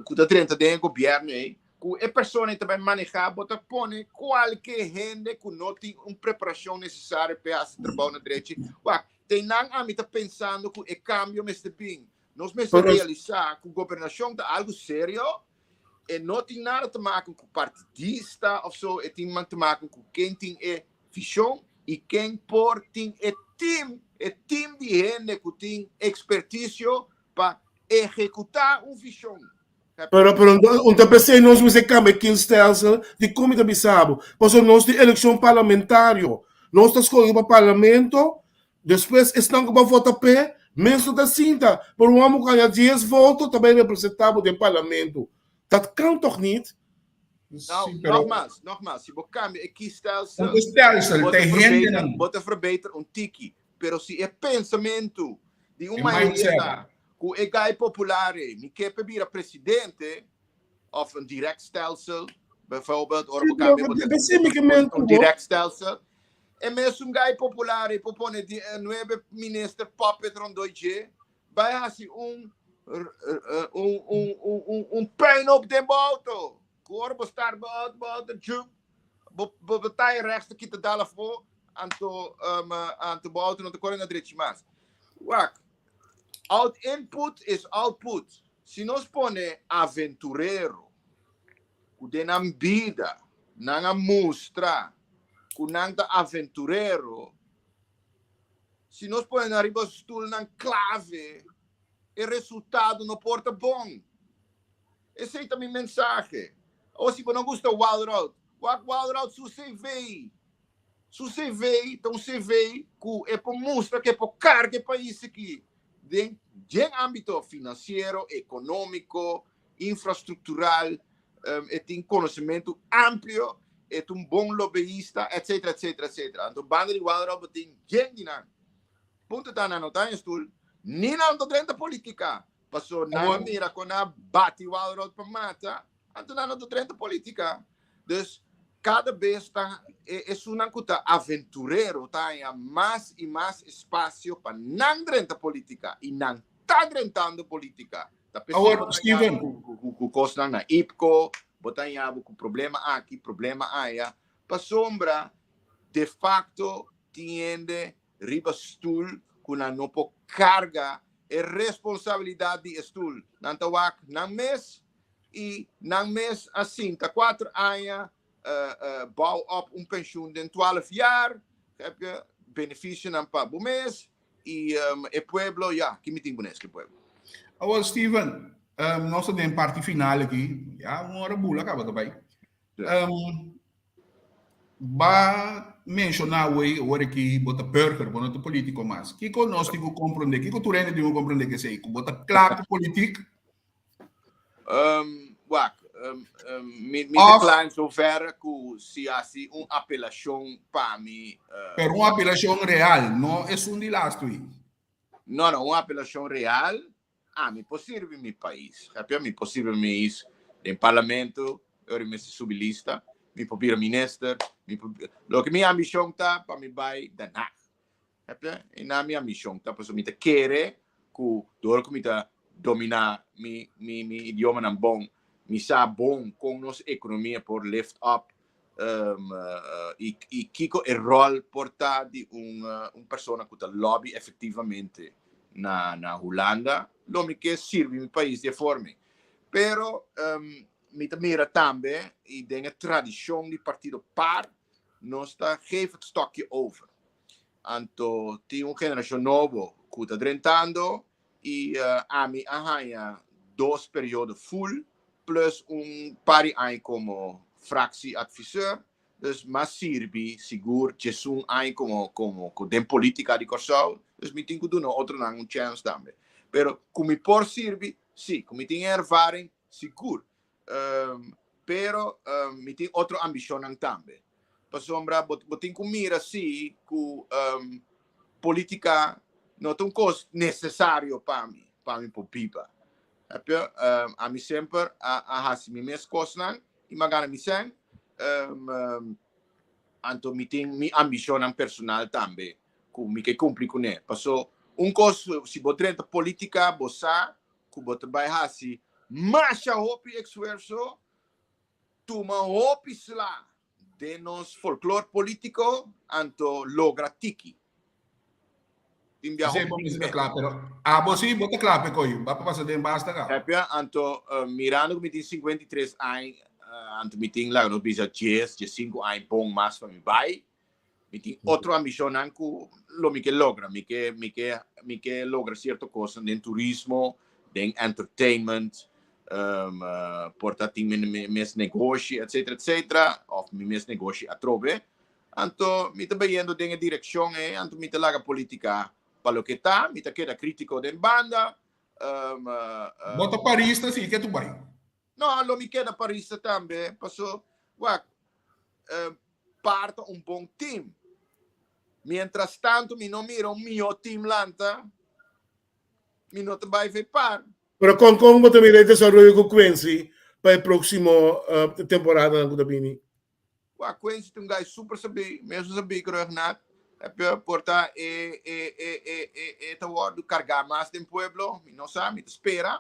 ku ta drenta den e gobièrnu ei, ku e persona ei ta bai manehá, bo ta pone kualke hende ku no tin un preparashon nesesario p'e hasi trabou na drechi. Wak, te nan ami ta pensando ku e kambio mester bin. Nos mester realisá ku gobernashon ta algu serio, e no tin nada te maken ku partidista of so, e tin te maken ku ken tin e vishon i ken por tin e team, e team di hende ku tin ekspertisio pa ehekutá un vishon. Pero, pero un ta p'esei nos mester kambia e kiesstelsel di kon mi ta bisa bo. Pasobra nos tin elekshon parlamentario. Nos ta skohe pa parlamento, despues esnan ku bo a vota p'e mes no ta sinta. Pero un hòmber ku haña dies voto ta bai representá bo den parlamento. Dat kan tòg nit? Nou, Sí, pero nogmaals, nogmaals, si bo kambia e kiesstelsel, un stelsel bo ta ta hende verbeter, nan bo ta verbeter un tiki. Pero si e pensamentu di un e mayoria mindset. ta ku e gai popular ei mi ke p'e bira presidente of un direct stelsel, bijvoorbeeld, ora Sí, bo pero kambia bo ta p'esei mi ke men un ku bo. direct stelsel, e mesun gai popular ei por pone di nuebe minister puppet rondó dje, bai hasi un un un un un puinhoop den bo auto. Ku ora bo start bo auto, bo auto jump, bo bo tire rechts ta kita dal afó, anto anto bo auto no ta kore na drechi mas. Wak, out input is output. Si nos pone aventurero ku den nan bida nan a mustra ku nan ta aventurero, si nos pone nan riba stulnan klave, e resultado no por ta bon. Esei ta mi mensahe. Awor si bo no gusta Walroud, wak Walroud su CV. Su CV ta un CV ku e por mustra ku e por karga e pais aki den den ámbito finansiero, ekonómiko, infrastruktural. E tin konosementu amplio, e ta un bon lobbeista, etcetera, etcetera, etcetera. Anto banda di Walroud bo tin yen di nan. Punto ta nan no ta den stul, ni nan ta drenta politika. Paso nan a mira kon nan a bati Walroud pa mata, anto nan no ta drenta politika. Dus kada bes ta e esunnan ku ta aventurero ta haña mas i mas espasio pa nan drenta politika i nan ta drentando politika. Ta p'esei Awor, bo ta haña Steven. bo ku ku kosnan na IPKO, bo ta haña bo ku problema aki, problema aya, pasobra de facto tin hende riba stul ku nan no por karga e responsabilidat di e stul. Nan ta wak nan mes i nan mes a sinta kuater aña bou op un penshun den twaalf jaar, heb je benefisionan pa bo mes i e pueblo, ya, ki mi tin ku nes ku e pueblo. Awor Steven, nos ta den parti final aki, ya un ora bula kaba ta bai. Ba menshoná awey ora ki bo ta burger, bo no ta polítiko mas. Kiko nos tin ku komprondé? Kiko tur hende tin ku komprondé ku esei? Ku bo ta kla ku politik? Wak, mi mi ta kla en zoverre ku si hasi un apelashon pa mi. Pero un apelashon real, no esun di lastu ei. No, no, un apelashon real. Ami por sirbi mi pais. Hapia? Mi por sirbi mi pais den parlamento, ora mi mester subi lista, mi por bira minister, mi por, loke mi ambicion ta pa mi bai Den Haag. Hapia? E na mi ambicion ta, pasobra mi ta kere ku dor ku mi ta domina mi, mi, mi idiomanan bon, mi sa bon kon nos ekonomia por lift up. Um, uh, i, i kiko e rol por ta di un, uh, un persona ku ta lobby efectivamente na, na Hulanda, lo mi ke sirbi mi pais di e forma. Pero um, mi ta mira tambe i den e tradishon di partido par, nos ta geef het stokje over. Anto tin un generashon nobo ku ta drentando i uh, ami a haña dos periodo full plus un par di aña komo fractieadviseur. Dus m'a sirbi sigur 11 aña komo komo den polítika di Kòrsou. Dus mi tin ku duna otronan un chance tambe. Pero ku mi por sirbi, sí, ku mi tin ervaring, sigur. Um, pero um, mi tin otro ambishonnan tambe. Pasobra bo, bo tin ku mira si ku um, polítika no ta un kos nesesario pa mi, pa mi por biba. Um, ami semper a, a hasi mi mes kosnan i m'a gana mi sèn. Um, um, anto mi tin mi ambishonnan personal tambe ku mi ke kumpli kuné. Paso un kos, si bo drenta polítika, bo sa ku bo ta bai hasi masha hopi esfuerso, tuma hopi sla den nos folklor polítiko, anto logra tiki. Tin bia hopi tiki mes. Kla, pero abo si bo ta kla pe koyo, ba pa pasa den basta ka. Hepia, anto uh, mirando ku mi tin 53 aña, uh, anto mi tin laga nos bisa 10, 15 aña bon mas pa mi bai. Mi tin otro ambishonnan ku lo mi ke logra. Mi ke, mi ke, mi ke logra sierto kosnan den turismo, den entertainment, um, uh, por ta tin mi, mi mes negoshi, etcétera, etcétera, òf mi mes negoshi atrobe. Anto mi ta bayendo den e direkshon ei, anto mi ta laga politika pa loke ta, mi ta keda kritiko den banda. Um, uh, uh, Bo ta parista si ke tu bai? No, lo mi keda parista tambe, paso, wak, uh, par ta un bon team. Mientras tanto mi no mira un mihó team lanta, mi no ta bai fe par. Pero kon kon bo ta mira e desaroyo ku Quincy pa e próksimo uh, temporadanan ku ta bini? Wak, Quincy ta un guy super sabí, mesun sabí ku Rugnaat. Heb por ta e e e e e e ta wòrdu kargá mas den pueblo, mi no sa, mi ta spera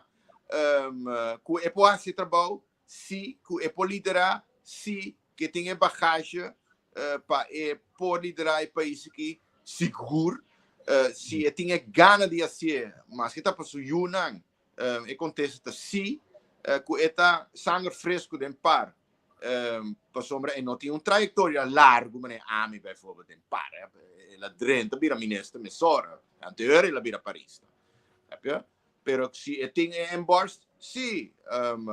um, ku e por hasi e trabou, si, ku e por liderá, si, ku e tin e bagage uh, pa e por liderá e pais aki, sigur, uh, si e tin e gana di hasié, maske ta pa su yunan, um, e kontesta ta si, uh, ku e ta sanger fresku den par, um, pasobra e no tin un trayektoria largu manera ami bijvoorbeeld den par. El a drenta bira minister mesora, anterior el a bira parista. Pero si e tin e inborst, si, um,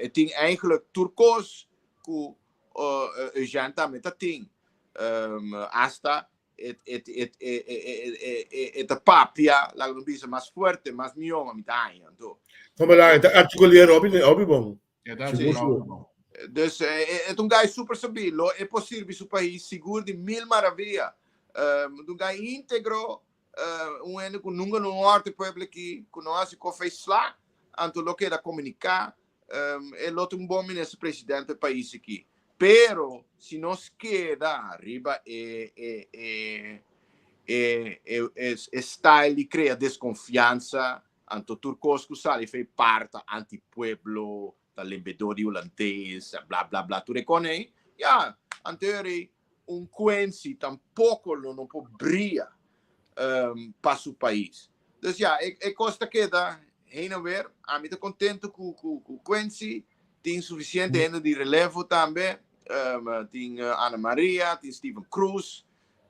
e tin eigenlijk tur kos ku uh, Eugène tambe ta tin. Um, hasta e, e, e, e, e, e, e, e ta papia, laga nos bisa, mas fuerte, mas mihó, mi ta haña, anto. Como la, ta articuleer hopi, hopi bon. E ta articular hopi bon. Dus e ta un guy super sabí, lo e por sirbi su pais sigur di mil maravilla. Um, un guy íntegro, uh, un hende ku nunka no hòrt e pueblo aki, ku no hasi koffie sla, anto lo keda komuniká. Um, e lo ta un bon minister president pa e pais aki. Pero si nos keda riba e, e, e, e, e, e, e style di krea deskonfiansa, anto tur kos ku sali fei par ta anti-pueblo, ta lembedor di hulandes, bla bla bla, tur e kon ei, ya, anto eri un Quincy tampoco lo no por bria um, pa su pais. Dus ja, e, e kos ta keda heen en weer. Ami ta contento ku, ku, ku Quincy. Tin suficiente hende di relevo tambe. Um, tin uh, Ana Maria, tin Steven Cruz.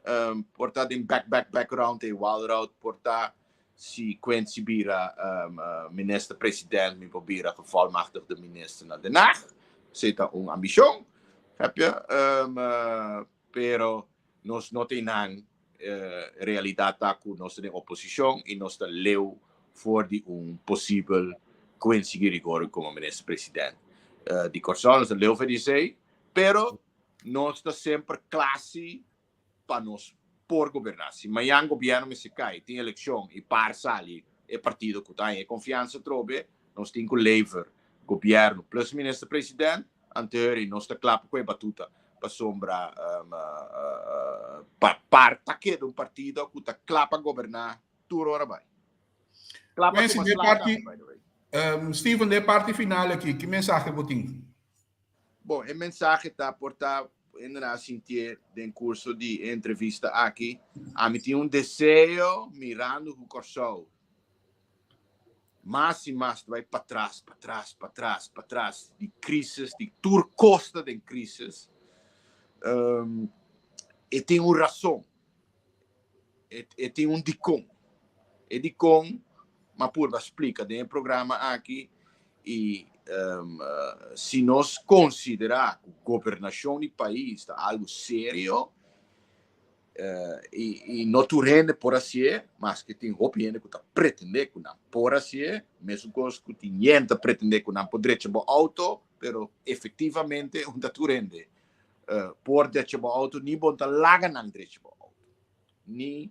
Um, por ta den back, back, background e Walroud. Por ta si Quincy bira um, uh, minister-president, mi por bira gevolmachtigde minister na Den Haag. Esei ta un ambishon, heb je? Um, uh, pero nos no tin nan uh, realidat ta ku nos ta den oposishon i nos ta leu for di un posibel Quincy Girigorie komo minister-president uh, di Kòrsou. Nos ta leu for di esei, pero nos ta semper klasi pa nos por goberná. Si mañan gobièrnu mester kai, tin elekshon i par sali e partido ku ta haña e konfiansa atrobe, nos tin ku lever gobièrnu plus minister president, anteori nos ta kla pa kohe batuta pasobra pa par ta keda un partido ku ta kla pa goberná tur ora bai. Kla pa tuma sla tambe, by the way. Steven, den e parti final aki, ki mensahe bo tin? Bon, e mensahe ta por ta hendenan a sintié den kurso di e entrevista aki. Ami tin un deseo mirando ku Kòrsou mas i mas ta bai patras, patras, patras, patras di krisis, di tur kos ta den krisis. E tin un rason. E tin un dikon. E dikon m'a purba splika den e programa aki i si nos konsiderá ku gobernashon di pais ta algu serio i no tur hende por hasié, maske tin hopi hende ku ta pretendé ku nan por hasié, mesun kos ku tin yen ta pretendé ku nan por drecha bo outo, pero efektivamente un ta tur hende por drecha bo auto, ni bo ta laga nan drecha bo auto, ni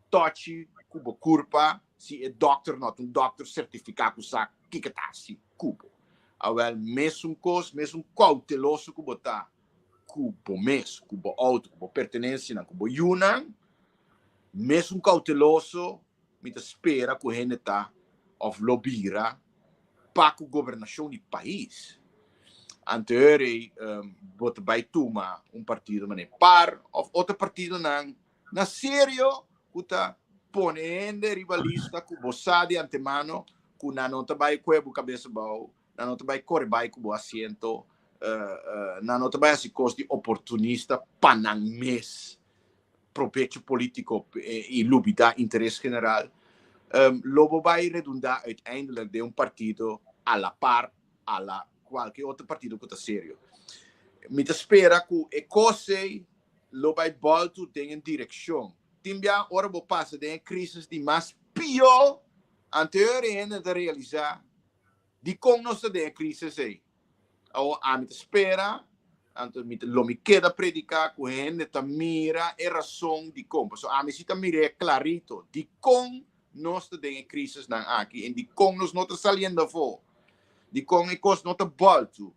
tochi ku bo kurpa si e dokter no ta un dokter sertifiká ku sa kiko ta hasi ku bo. Awel, mesun kos, mesun kouteloso ku bo ta ku bo mes, ku bo auto, ku bo pertenensianan, ku bo yunan, mesun kouteloso mi ta spera ku hende ta òf lo bira pa ku gobernashon di pais. Anterior ei bo ta bai tuma un partido manera par òf otro partidonan na serio ku ta pone hende riba lista ku bo sa di antemano ku nan no ta bai kue bo kabes abou, nan no ta bai kore bai ku bo asiento, nan no ta bai hasi kos di oportunista pa nan mes. probecho politico y lubida interes general, lo bo bay redunda uiteindelijk den un partido a la par a la cualke otro partido cu ta serio. Mi ta spera cu e cos ey lo bay boltu den e direccion. Tin bia ora bo pasa den e crisis di mas pio, anterior e hende ta realisa dicon nos ta den e crisis ey. Awor ami ta spera, anto mi ta, lo mi keda prediká ku hende ta mira e rason dikon. Pasobra ami si ta mir'é klarito dikon nos ta den e krisisnan aki en dikon nos no ta saliendo afó, dikon e kos no ta bòltu.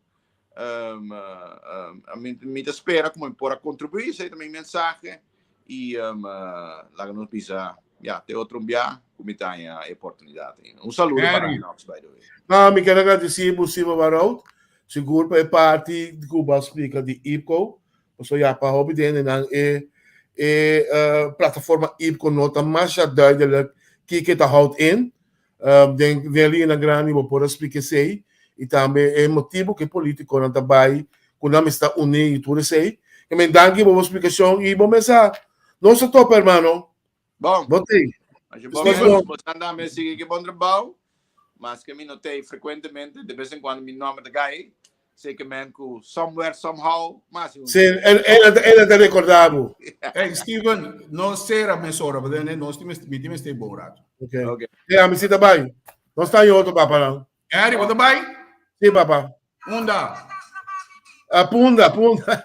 Mi, mi ta spera ku mi por a kontribuí, esei ta mi mensahe i laga nos bisa ya te otro un bia ku mi ta haña e oportunidat ainda. Un saludo pa Harry. Rhinox by the way. No, mi ker agradesí bo Silva Baroud, sigur pa e parti ku bo a splika di IPCO. Pasobra ya pa hopi di hendenan e e plataforma IPCO no ta masha duidelijk kiko e ta houdt in. Den den liñanan grandi bo por a splika esei i tambe e motibu ku e politikonan ta bai ku nan mester ta uní i tur esei. Ke men danki pa bo splikashon i bo mesa nos ta topa hermano. Bon. Bo tei. Asje bon mes, bo ta anda sigui ki bon trabou. Maske mi no tei frekuentemente, de bes en kuando mi nomber ta gai. Zeker men ku somewhere, somehow, mas un. Sí, el, el, el ta recorda bo. Hey, Steven, no cera mesora, porque nos tin mi tin mester bon rato. Ok. Okay. Ja, mi sita bai. Nos ta otro papa nan. Harry, bo ta bai? Sí, papa. Unda? A punda, punda.